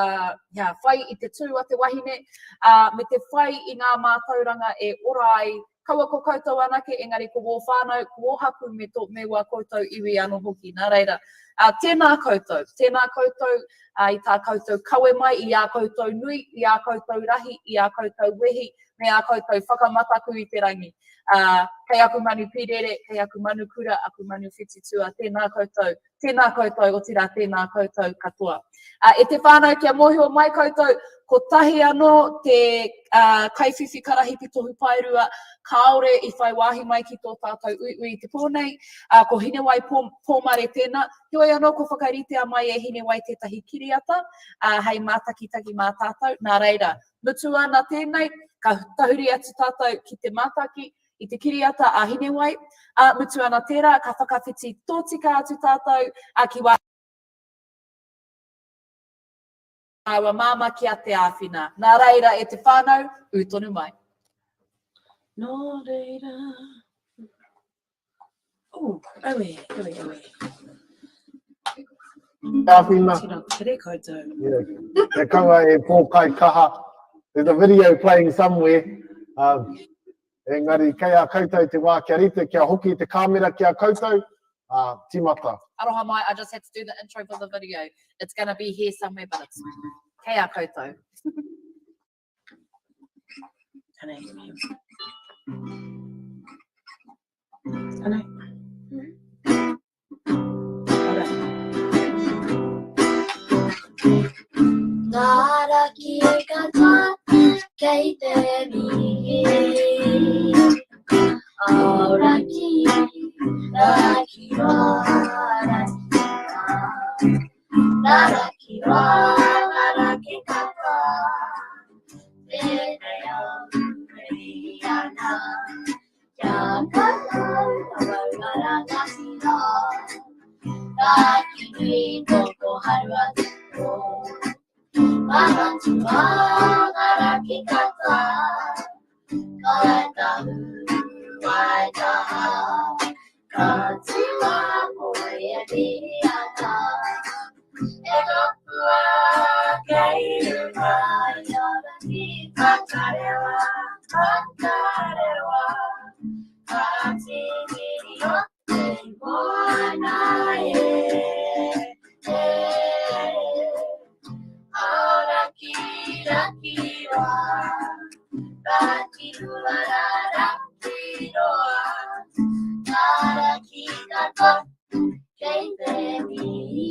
yeah, whai i te tū a te wahine, ā, me te whai i ngā mātauranga e ora ai. Kaua ko koutou anake, engari ko wō whānau, ko wō hapū me tō, me wā koutou iwi anō hoki. Nā reira, ā, tēnā koutou, tēnā koutou, ā, i tā koutou kawe mai, i ā koutou nui, i ā koutou rahi, i ā koutou wehi, me ā koutou whakamataku i te rangi. Ā, kei aku manu pīrere, kei aku manu kura, aku manu whititua, tēnā koutou, Tēnā koutou, otirā tēnā koutou katoa. Uh, e te whānau, kia mōhio mai koutou, kotahi anō te uh, kaiwhiwhi karahipi tohu paerua, kāore i whai wāhi mai ki tō tātou uiui i te pō nei, uh, ko Hinewai Pō, Pōmare tēnā. Heoi anō, ko whakaritea mai e Hinewai tētahi kiriata, uh, hei mātakitaki mā tātou. Nā reira, mutu ana tēnei, ka tahuri atu tātou ki te mātaki, i te kiriata a Hinewai, ā, mutu ana tērā, ka whakawhiti tōtika atu tātou, ā, ki wā tāua māmā ki a Te Āwhina. Nā reira, e te whānau, ū tonu mai. Nō reira. Oh, aue, aue, aue. Te Āwhina. Tino tere koutou. Yeah. Kia kaua e pōkai kaha. There's a video playing somewhere. Um, Engari, kei a koutou te wā kia rite, kia hoki te kāmera ki a koutou, ā, tīmata. Aroha mai, I just had to do the intro for the video. It's gonna be here somewhere, but it's kei a koutou. Anei. Anei. Ngā raki katoa kei te mihi. Aoraki, raki roa, raki roa. Ngā raki roa, ngā raki katoa. Tēnei au e mihi ana. Kia koutou ka maunga rangatira, Raki nui toko harua te pō. Mahatua ngā raki katoa, Kātahu waitaha, Ka tima koe e piri ana, E kapua kei runga i a rangi Whakarewa, whakarewa, Ka tīkiri o te moana e, e. Aoraki, raki roa, Raki rua, raki roa, Ngā raki katoa kei te mihi.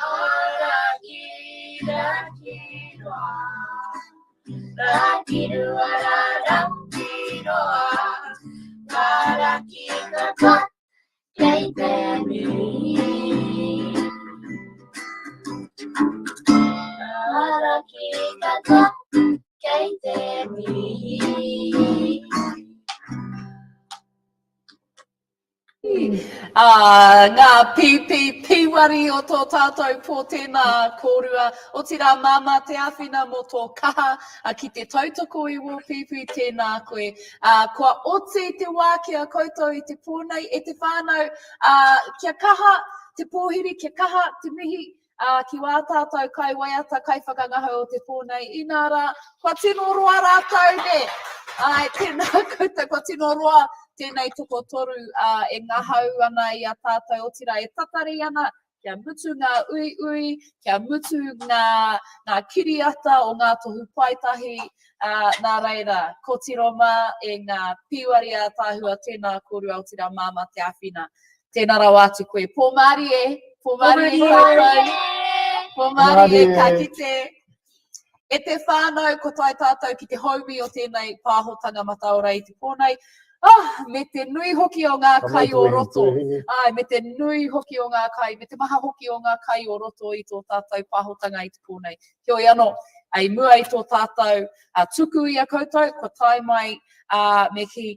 Aoraki, raki roa, Raki rua, raki roa, Ngā raki katoa Kei te mihi. Ngā raki katoa kei te mihi. Ā, ngā pīpī pīwari o tō tātou pō tēnā kōrua, otirā māmā te āwhina mō tō kaha ki te tautoko i wō pīpī tēnā koe. Ā, kua oti te wā ki a koutou i te pō nei e te whānau, ā, kia kaha te pōhiri, kia kaha te mihi, ā, ki wā tātou kaiwaiata, kaiwhakangahau o te pō nei, inā rā, kua tino roa rātou, nē? Āe, tēnā koutou, kua tino roa tēnei tokotoru, ā, e ngahau ana i a tātou, otirā e tatari ana kia mutu ngā uiui, kia mutu ngā, ngā kiriata o ngā tohu paetahi, ā, nā reira, kotiro mā e ngā pīwari ātaahua, tēnā kōrua, otirā māmā te āwhina. Tēnā rawa atu koe. Pō mārie, pō mārie koutou. Pō mārie, ka kite. E te whānau, ko tae tātou ki te houmi o tēnei pāhotanga mataora i te pō nei. Ah, me te nui hoki o ngā kai o roto. Ai, me te nui hoki o ngā kai, me te maha hoki o ngā kai o roto i tō tātou pāhotanga i te pō nei. Heoi anō, i mua i tō tātou tuku i a koutou, kua tae mai, ā, me kī,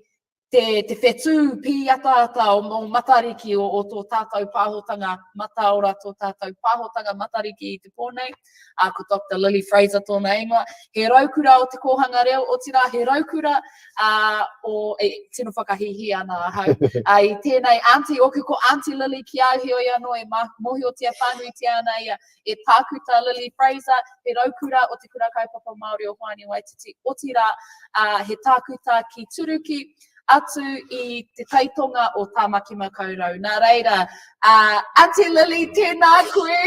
Te, te whetū pīataata o, o Matariki, o, o tō tātou pāhotanga mataora, tō tātou pāhotanga Matariki i te pō nei, ā, ko Doctor Lily Fraser tōna ingoa. He raukura o te kōhanga reo, otirā he raukura ā, o, e, tino whakahīhī ana ahau. Ā, i tēnei auntie, oku ko Auntie Lily ki au, heoi anō e mā, mōhiotia whānuitia ana ia e Tākuta Lily Fraser, he raukura o Te Kura Kaupapa Māori o Hoani Waititi, otirā, ā, he tākuta ki Turuki, atu i te taitonga o Tāmaki Makaurau. Nā reira, ā, Auntie Lily, tēnā koe!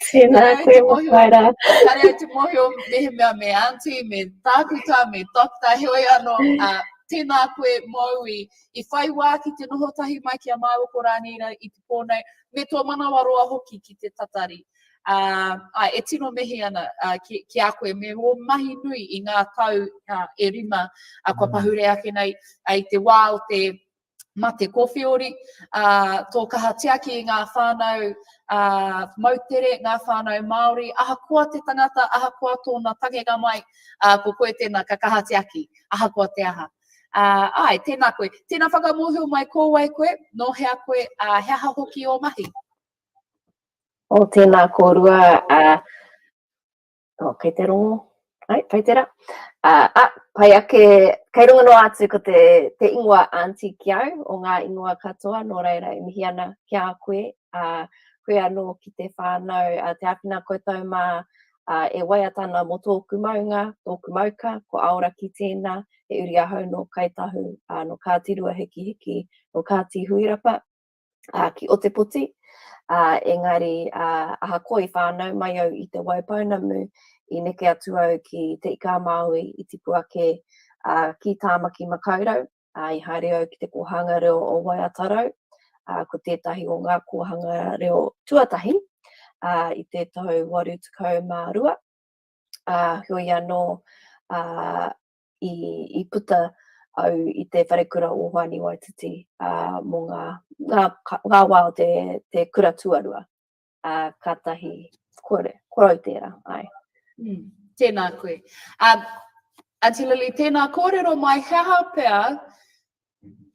Tēnā koe, Makaira. Kare au te mōhio mehemea me Auntie, me Tākuta, me Doctor, heoi anō, ā, tēnā koe mōu i, i whai wā ki te noho tahi mai ki a māua ko Rānira i te pō nei, me tō manawaroa hoki ki te tatari. Ā, āe, e tino mihi ana ki, ki a koe me ō mahi nui i ngā tau e rima kua pahure ake nei i te wā o te mate kōwhiori, ā, tō kaha tiaki i ngā whānau ā, moutere, ngā whānau Māori, ahakoa te tangata, ahakoa tōna tangenga mai, ā, ko koe tēnā ka kaha tiaki, ahakoa te aha. Ā, āe, tēnā koe. Tēnā whakamōhio mai ko wai koe, nō hea koe, ā, he aha hoki ō mahi? O, tēnā kōrua, ā, oh, kei te rongo? Ai, pai tērā. Ā, ā, pai ake, kei runga noa atu ko te, te ingoa auntie ki au, o ngā ingoa katoa, nō reira e mihi ana ki a koe, ā, koe anō ki te whānau, ā, te āwhina koutou mā, ā, e waiata ana mō tōku maunga, tōku mauka, ko Aoraki tēnā, he uri ahau nō Kāi Tahu, ā, nō Kāti Ruahikihiki, nō Kāti Huirapa, ā, ki Otepoti, ā, engari, ā, ahakoa i whānau mai au i Te Waipounamu, i neke atu au ki Te Ika-a-Māui, i tipu ake, ā, ki Tāmaki Makaurau, ā, i haere au ki te kōhanga reo o Waiatarau, ā, ko tētahi o ngā kōhanga reo tuatahi, ā, i te tau 82, ā, heoi anō, ā, i, i puta au i te wharekura o Hoani Waititi, ā, mō ngā, ngā, ngā wā o te, te kura tuarua. Ā, kātahi, kore, ko au tērā, āe. Mm, tēnā koe. Um, Aunty Lily, tēnā kōrero mai, he aha pea,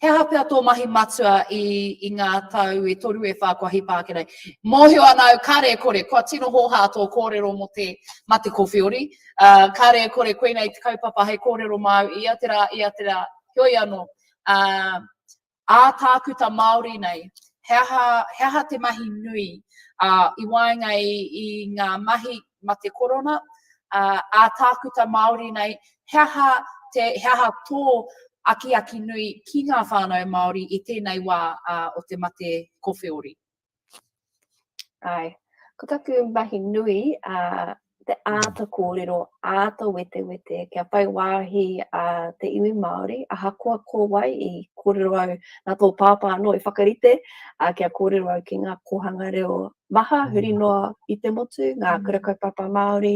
he aha pea tō mahi matua i, i ngā tau e toru e whā kua hipa ake nei? Mōhio ana au, kāre e kore, kua tino hōhā tō kōrero mō te mate kōwhiori. Uh, kāre e kore, koinei te kaupapa hei kōrero māu ia te rā, ia te rā. Heoi anō, uh, ā-tākuta Māori nei, he aha, he aha te mahi nui ā, i waenga i, i ngā mahi mate korona, ā, ā-tākuta Māori nei, he aha, te, he aha tō akiaki nui ki ngā whānau Māori i tēnei wā ā, o te mate kowheori? Āe. Ko taku mahi nui, ā, te āta kōrero, āta wetewete, kia whai wāhi a te iwi Māori, ahakoa ko wai i kōrero au, nā tō pāpā anō i whakarite, ā, kia kōrero au ki ngā kōhanga reo maha, huri mm. noa i te motu, ngā mm. kura kaupapa Māori,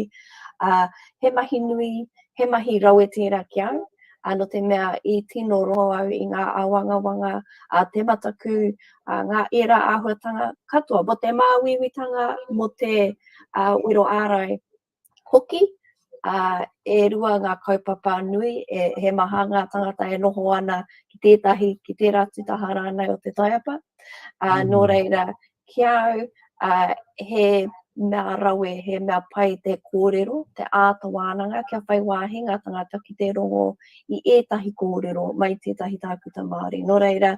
ā, he mahi nui, he mahi rawe tērā ki au, ā, nō te mea i tino rongo au i ngā āwangawanga a te mataku, a ngā ērā āhuatanga katoa, mō te māuiuitanga, mō te uh, wero ārai hoki, uh, e rua ngā kaupapa nui, e, he maha ngā tangata e noho ana ki tētahi, ki tērā atu taha rānei o te taiapa. Uh, mm. Nō reira, ki a au, ā, he mea rawe, he mea pai te kōrero, te āta wānanga kia whai wāhi ngā tangata ki te rongo i ētahi kōrero mai tētahi tākuta Māori. Nō reira,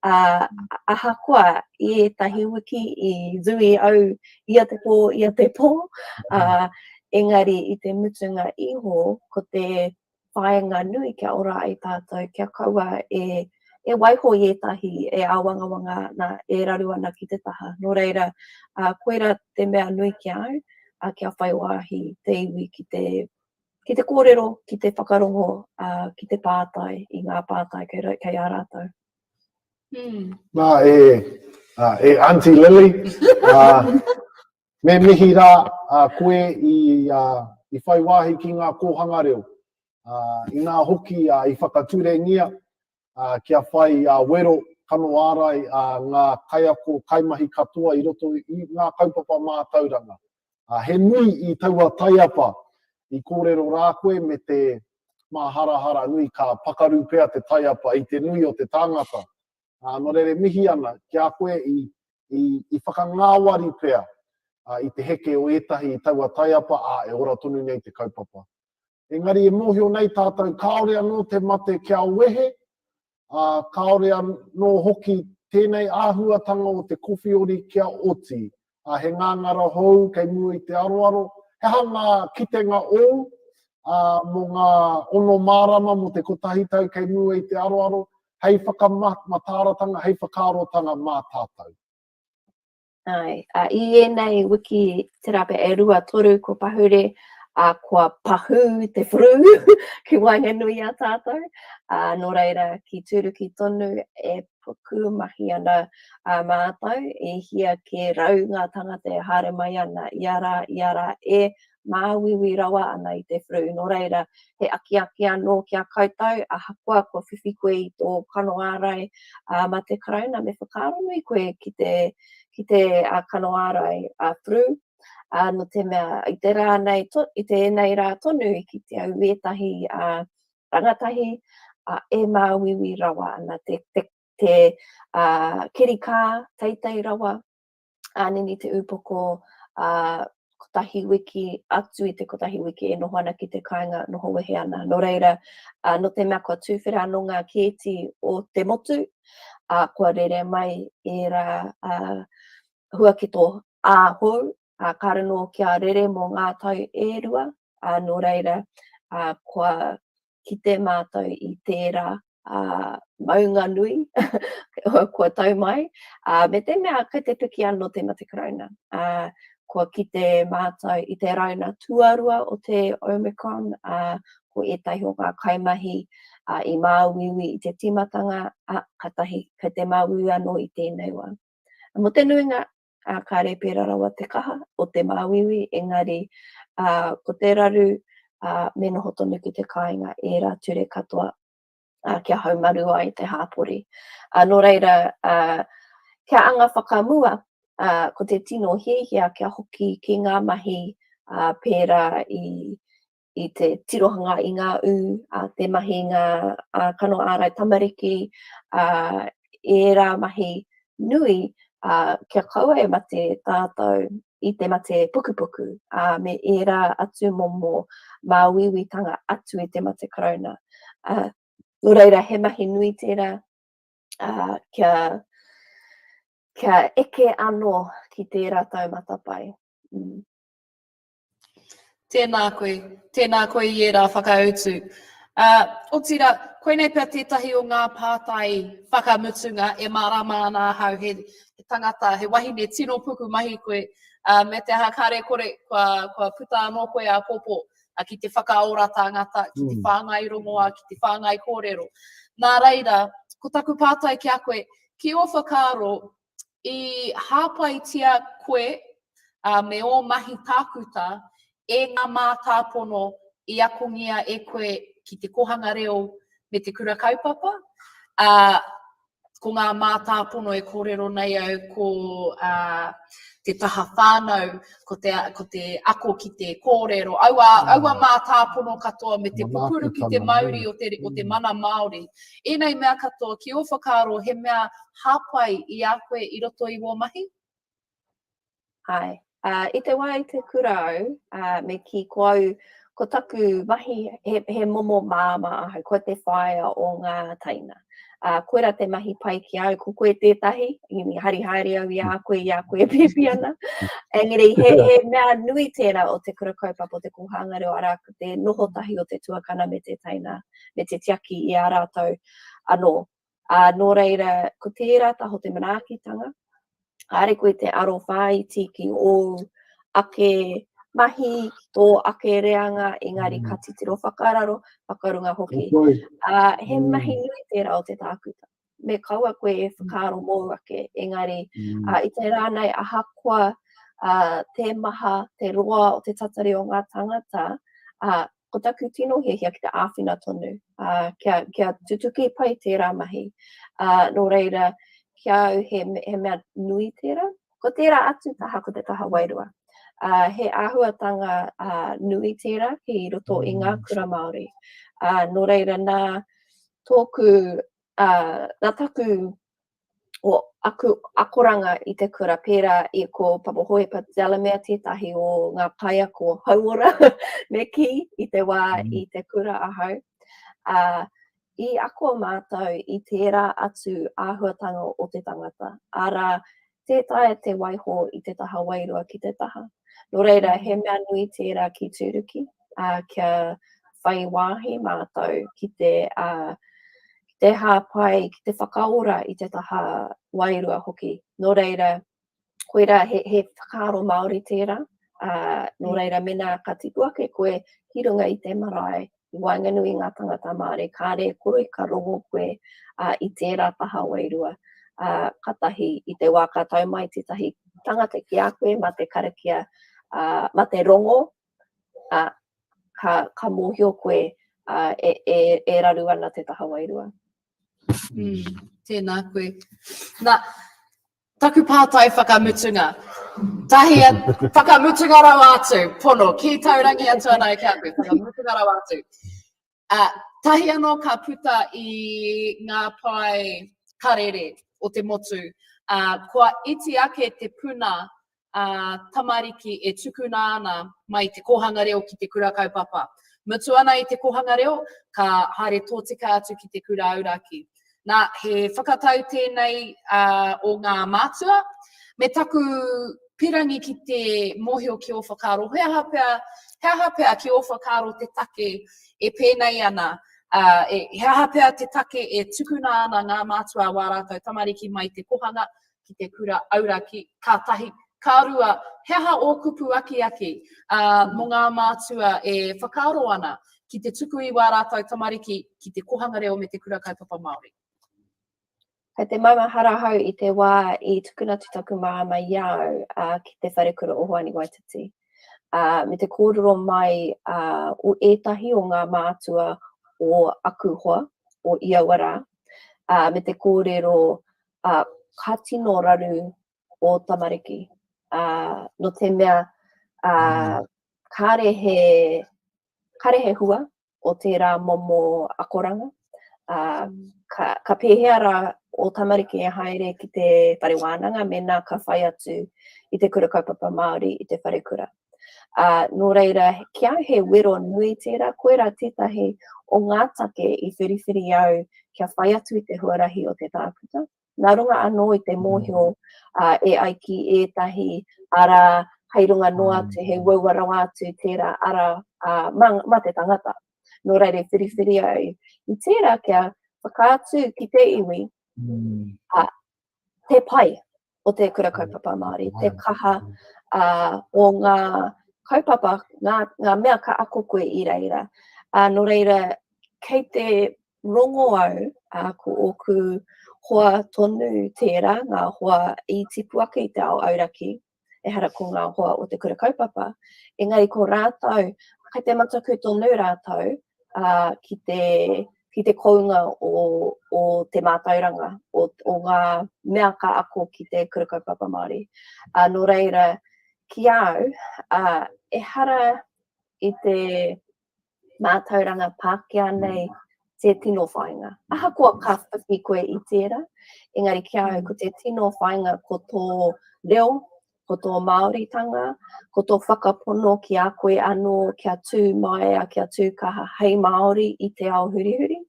ā, ahakoa i ētahi wiki i zui au ia te pō, ia te pō, ā, engari i te mutunga iho ko te whāinga nui kia ora ai tātou, kia kaua e, e waiho i ētahi e āwangawanga ana, e raru ana ki te taha. Nō reira, ā, koirā te mea nui ki a au, ā, kia whai wāhi te iwi ki te, ki te kōrero, ki te whakarongo, ā, ki te pātai i ngā pātai kei, kei a rātou. Mm. Nā, e, ā, e Auntie Lily, ā, Me mihi rā a koe i, i whai wāhi ki ngā kōhanga reo. Inā hoki i whakaturengia kia whai wero kano ārai ngā kaiako, kaimahi katoa i roto i ngā kaupapa mātauranga. He nui i taua taiapa i kōrero rā koe me te. māharahara nui ka pakaru pea te taiapa i te nui o te tāngata. Ā, nō reira e mihi ana ki a koe i, i, i whakangāwari pea ā, i te heke o ētahi i taua taiapa, ā, e ora tonu nei te kaupapa. Engari e mōhio nei tātou kāore anō te mate kia wehe, ā, kāore anō hoki tēnei āhuatanga o te kowhiori kia oti. Ā, he ngāngara hou kei mua i te aroaro. He aha ngā kitenga ōu, ā, mō ngā ono marama, mō te kotahi tau kei mua i te aroaro, hei whakamataaratanga, hei whakaarotanga mā tātou? Āe, ā, i ēnei wiki tērā pea e rua, toru kua pahure, ā, kua pahū te whru ki waenganui i a tātou, ā, nō reira, ki tūruki tonu e puku mahi ana a mātou, e hia kē rau ngā tangata e haere mai ana ia rā, ia rā, e māuiui rawa ana i te whru. Nō reira, he akiaki anō ki a koutou, ahakoa kua whiwhi koe i tō kano ārai ā, mā te Karauna, me whakaaro nui koe ki te, ki te ā, kano ārai ā, whru, ā, nō te mea, i te rā nei, to, i tēnei rā tonu i kite au wētahi ā, rangatahi ā, e māuiui rawa ana te, te, te ā, kirikā teitei rawa, ānini te upoko, ā, kotahi wiki, atu i te kotahi wiki e noho ana ki te kāinga, noho wehe ana. Nō reira, ā, nō te mea kua tūwhera anō ngā kēti o te motu, ā, kua rere mai ērā ā, huaketo ā-hou, ā, kāre anō kia rere mō ngā tau e rua, ā, nō reira, ā, kua kite mātou i tērā ā, maunga nui kua tau mai, ā, me te mea kei te piki anō te mate karauna. Ā, kua kite mātou i te rauna tuarua o te Omicron, ā, ko ētahi o ngā kaimahi ā, i māuiui i te tīmatanga, ā, kātahi kei te māuiui anō i tēnei wā. Mō te nuinga, ā, kāre pērā rawa te kaha o te māuiui, engari, ā, ko te raru, ā, me noho tonu ki te kāinga ērā ture katoa, ā, kia haumaru ai te hāpori. Ā, nō reira, ā, kia anga whakamua, ā, ko te tino hiahia kia hoki ki ngā mahi, ā, pērā i, i te tirohanga i ngā ū, ā, te mahi i ngā ā, kano ārai tamariki, ā, ērā mahi nui, ā, kia kaua e mate tātou i te mate pukupuku, ā, me ērā atu momo māuiuitanga atu i te mate karauna. Ā, nō reira, he mahi nui tērā, ā, kia, kia eke anō ki tērā taumata pai. Mm. Tēnā koe, tēnā koe i ērā whakautu. Uh, otirā, koinei pea tētahi o ngā pātai whakamutunga e mārama ana ahau he, he tangata, he wahine tino puku mahi koe, uh, me te aha kāre kore, kua, kua puta anō koe āpōpō uh, ki te whakaora tāngata, ki te mm. whāngai rongoā, ki te whāngai kōrero. Nā reira, ko taku pātai ki a koe, ki ō whakaaro, i hāpaitia koe ā, me ō mahi tākuta e ngā mātāpono i akongia e koe ki te kōhanga reo me te kura kaupapa, ā, ko ngā mātāpono e kōrero nei au ko ā, te taha whānau, ko te, ko te ako ki te kōrero, aua, aua mātāpono katoa me te pupuru ki te mauri o te, o te mana Māori. Ēnei mea katoa, ki ō whakaaro, he mea hāpai i a koe i roto i wō mahi? Āe. Ā, i te wā i te kura au, ā, me kī ko au, ko taku mahi he, he momo māmā ahau, ko te whaea o ngā teina. Ā, koirā te mahi pai ki a au, ko koe tētahi, i hari haere au i a koe, i a koe e pēpi ana. Engari, he, he mea nui tērā o te kura kaupapa o te kōhanga reo, arā, ko te noho tahi o te tuakana me te teina, me te tiaki i a rātou anō. Ā, nō reira, ko tērā taha o te manaakitanga, kāre koe te aro whāiti ki ōu ake mahi, ki tō ake reanga, engari ka titiro whakararo, whakarunga hoki. Ā, he mahi nui tērā o te tākuta. Me kaua koe e whakaaro mōu ake, engari ā, i te rā nei ahakoa ā, te maha, te roa o te tatari o ngā tāngata, ā, ko taku tino hiahia ki te āwhina tonu, ā, kia, kia tutuki pai tērā mahi. Ā, nō reira, ki a au he, he mea nui tērā. Ko tērā atu taha, ko te taha wairua. Ā, he āhuatanga ā, nui tērā ki roto i ngā kura Māori. Ā, nō reira, nā tōku, ā, nā taku, o aku akoranga i te kura pērā i ko Papa Hohepa Delamere tētahi o ngā kaiako hauora me kī i te wā mm. i te kura ahau. Ā, i ako mātou i tērā atu āhuatanga o te tangata, arā, tē taea te waiho i te taha wairua ki te taha. Nō reira, he mea nui tērā ki Tūruki, ā, kia whai wāhi mātou ki te, ā, ki te hāpai, ki te whakaora i te taha wairua hoki. Nō reira, koirā he, he whakaaro Māori tērā, ā, nō reira mēnā ka tipu ake koe ki runga i te marae, i waenganui i ngā tangata Māori, kāre e kore ka rongo koe ā, i tērā taha wairua. Ā, katahi i te wā ka tau mai tētahi tangata ki a koe mā te karakia, ā, mā te rongo, ā, ka, ka mōhio koe ā, e, e, e raru ana te taha wairua. Mm, tēnā koe. Nā, taku pātai whakamutunga. Tahi, whakamutunga rawa atu, pono, ki taurangi atu ana ki a koe, whakamutunga rawa atu. Uh, tahi anō ka puta i ngā pae karere o te motu, uh, kua iti ake te puna uh, tamariki e tukuna ana mai te kōhanga reo ki te kura kaupapa. Mutu ana i te kōhanga reo, ka haere tōtika atu ki te kura auraki. Nā, he whakatau tēnei uh, o ngā mātua, me taku pirangi ki te mōhio ki ō whakaaro. He aha pea, he aha pea ki ō whakaaro te take e pēnei ana, uh, e, he aha pea te take e tukuna ana ngā mātua wā rātou tamariki mai te kohanga ki te kura auraki, ka tahi, ka rua, he aha ō kupu akiaki ā, mō ngā mātua e whakaaro ana ki te tuku i wā rātou tamariki ki te kohanga reo me te kura kaupapa Māori? Kei te maumahara ahau i te wā i tukuna atu taku māmā i a au ā, ki te wharekura o Hoani Waititi. Ā, me te kōrero mai ā, o ētahi o ngā mātua o aku hoa o i aua rā, ā, me te kōrero ā, ka tino raru ō tamariki. Ā, nō te mea, ā, kāre he, kāre he hua o tērā momo akoranga. Ā, ka, ka pēhea rā ō tamariki e haere ki te whare wānanga mēnā ka whai atu i te kura kaupapa Māori i te wharekura. Ā, nō reira, ki au he wero nui tērā, koirā tētahi o ngā take i whiriwhiri au kia whai atu i te huarahi o te tākuta. Nā runga anō i te mōhio, ā, e ai ki ētahi ara hei runga noa atu, he uaua rawa atu tērā ara, ā, mā, mā te tangata. Nō reira i whiriwhiri au i tērā kia whakaatu ki te iwi, ā, te pai o te kura kaupapa Māori, te kaha uh, o ngā kaupapa, ngā, ngā mea ka ako koe i reira. Uh, nō reira, kei te rongo au, uh, ko ōku hoa tonu tērā, ngā hoa i tipu ake i te ao auraki, ehara ko ngā hoa o te kura kaupapa, engari ko rātou, kei te mataku tonu rātou uh, ki te ki te kounga o, o te mātauranga, o, o ngā mea ka ako ki te kura kaupapa Māori. Uh, nō reira, ki au, uh, ehara i te mātauranga Pākehā nei te tino whāinga. Ahakoa ka whiwhi koe i tērā, engari ki a au ko te tino whāinga ko tō reo, ko tō Māoritanga, ko tō whakapono ki a koe anō kia tū māia, kia tū kaha hei Māori i te ao hurihuri.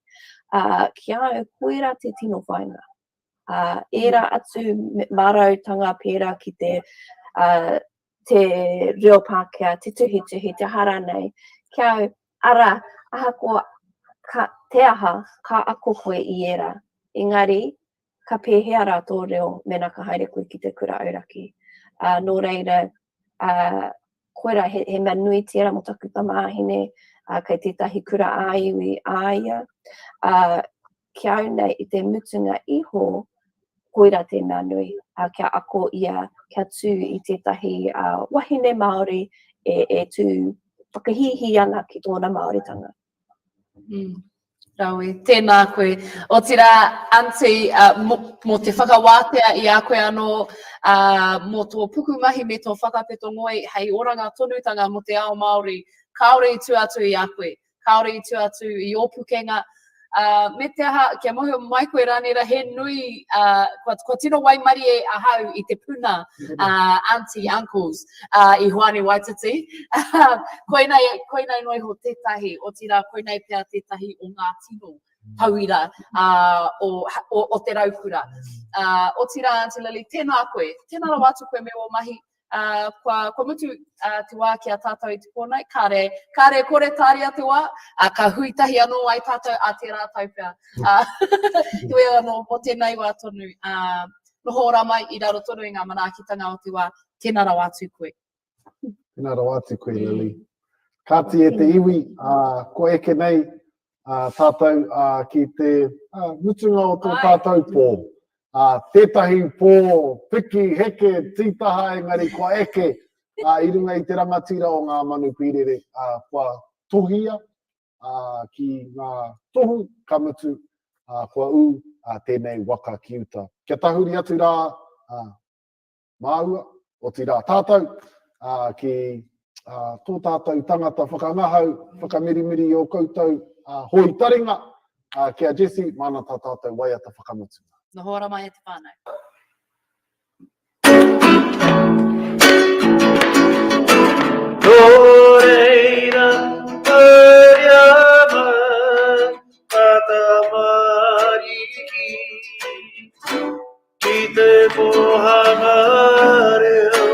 Ā, ki a au koirā te tino whāinga. Ā, ērā atu marautanga pērā ki te, ā, te reo Pākehā, te tuhituhi, te aha rānei, ki a au, arā, ahakoa ka, te aha, ka ako koe i ērā. Engari, ka pēhea rā tō reo mēnā ka haere koe ki te kura auraki. Ā, nō reira, ā, koirā he, he mea nui tērā mō taku tamāhine, ā, kei tētahi kura ā-iwi a ia. Ā, ki au nei i te mutunga iho, koirā te mea nui, ā, kia ako ia, kia tū i tētahi ā, wahine Māori e, e tū whakahīhī ana ki tōna Māoritanga. Mm. Rawe, tēnā koe. Otirā, Aunty, uh, mō, mō te whakawātea i a koe anō, uh, mō tō pukumahi me tō whakapeto ngoi hei oranga tonutanga mō te ao Māori, kāore i tua atu i a koe. Kāore i tua atu i ō pukenga. Ā, me te aha, kia mōhio mai koe Rānera, he nui, ā, kua, kua tino waimarie ahau i te puna, ā, auntie, uncles, ā, i Hoani Waititi. koinei, koinei noa iho tētahi, otirā koinei pea tētahi o ngā tino tauira ā, o, o, o te raukura. Ā, otirā, Auntie Lily, tēnā koe, tēnā rawa atu koe me ō mahi, ā, kua, kua mutu ā, te wā ki a tātou i te pō nei, kāre, kāre kore tāria te wā, ā, ka hui tahi anō ai tātou ā tērā tau pea. Ā, heoi anō, mō tēnei wā tonu, ā, noho ora mai i raro tonu i ngā manaakitanga o te wā, tēnā rawa atu koe. Tēnā rawa atu koe, Lily. Kāti e te iwi, ā, kua eke nei ā, tātou ā, ki te ā, mutunga o tō tātou pō. Ā, tētahi pō piki, heke, tītaha engari kua eke ā, i runga i te rangatira o ngā manu pīrere, ā, kua tohia ā, ki ngā tohu, ka mutu, ā, kua ū ā, tēnei waka ki uta. Kia tahuri atu rā, ā, māua, otirā tātou, ā, ki ā, tō tātou tangata whakangahau, whakamirimiri i ō koutou ā, hoi taringa, ā, ki a Jessie, māna tā tātou waiata whakamutunga. Noho ora mai e te whānau. Nō reira, mauria mai, ka tamariki. Ki te kōhanga reo.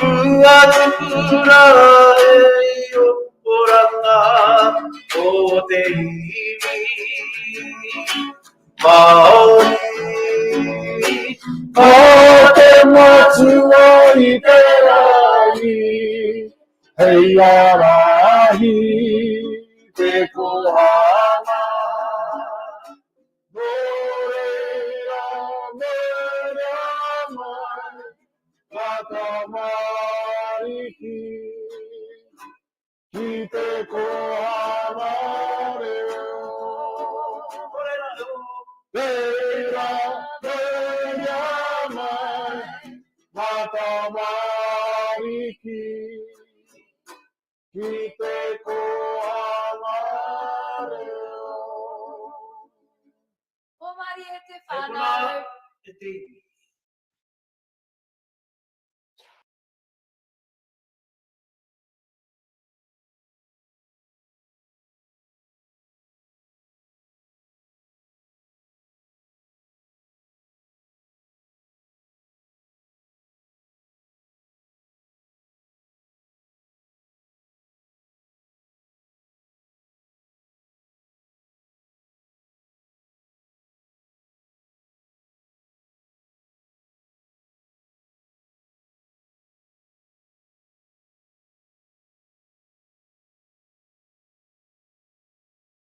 Kua tupu rā e i oranga o te iwi Māori. Ko te matua i te rangi, Hei ārahi te kohanga. Nō reira mauria mai ngā tamariki ki te kohanga reo. Reira mauria mai ngā tamariki ki te kōhanga reo. Pōmarie te whānau. E te iwi.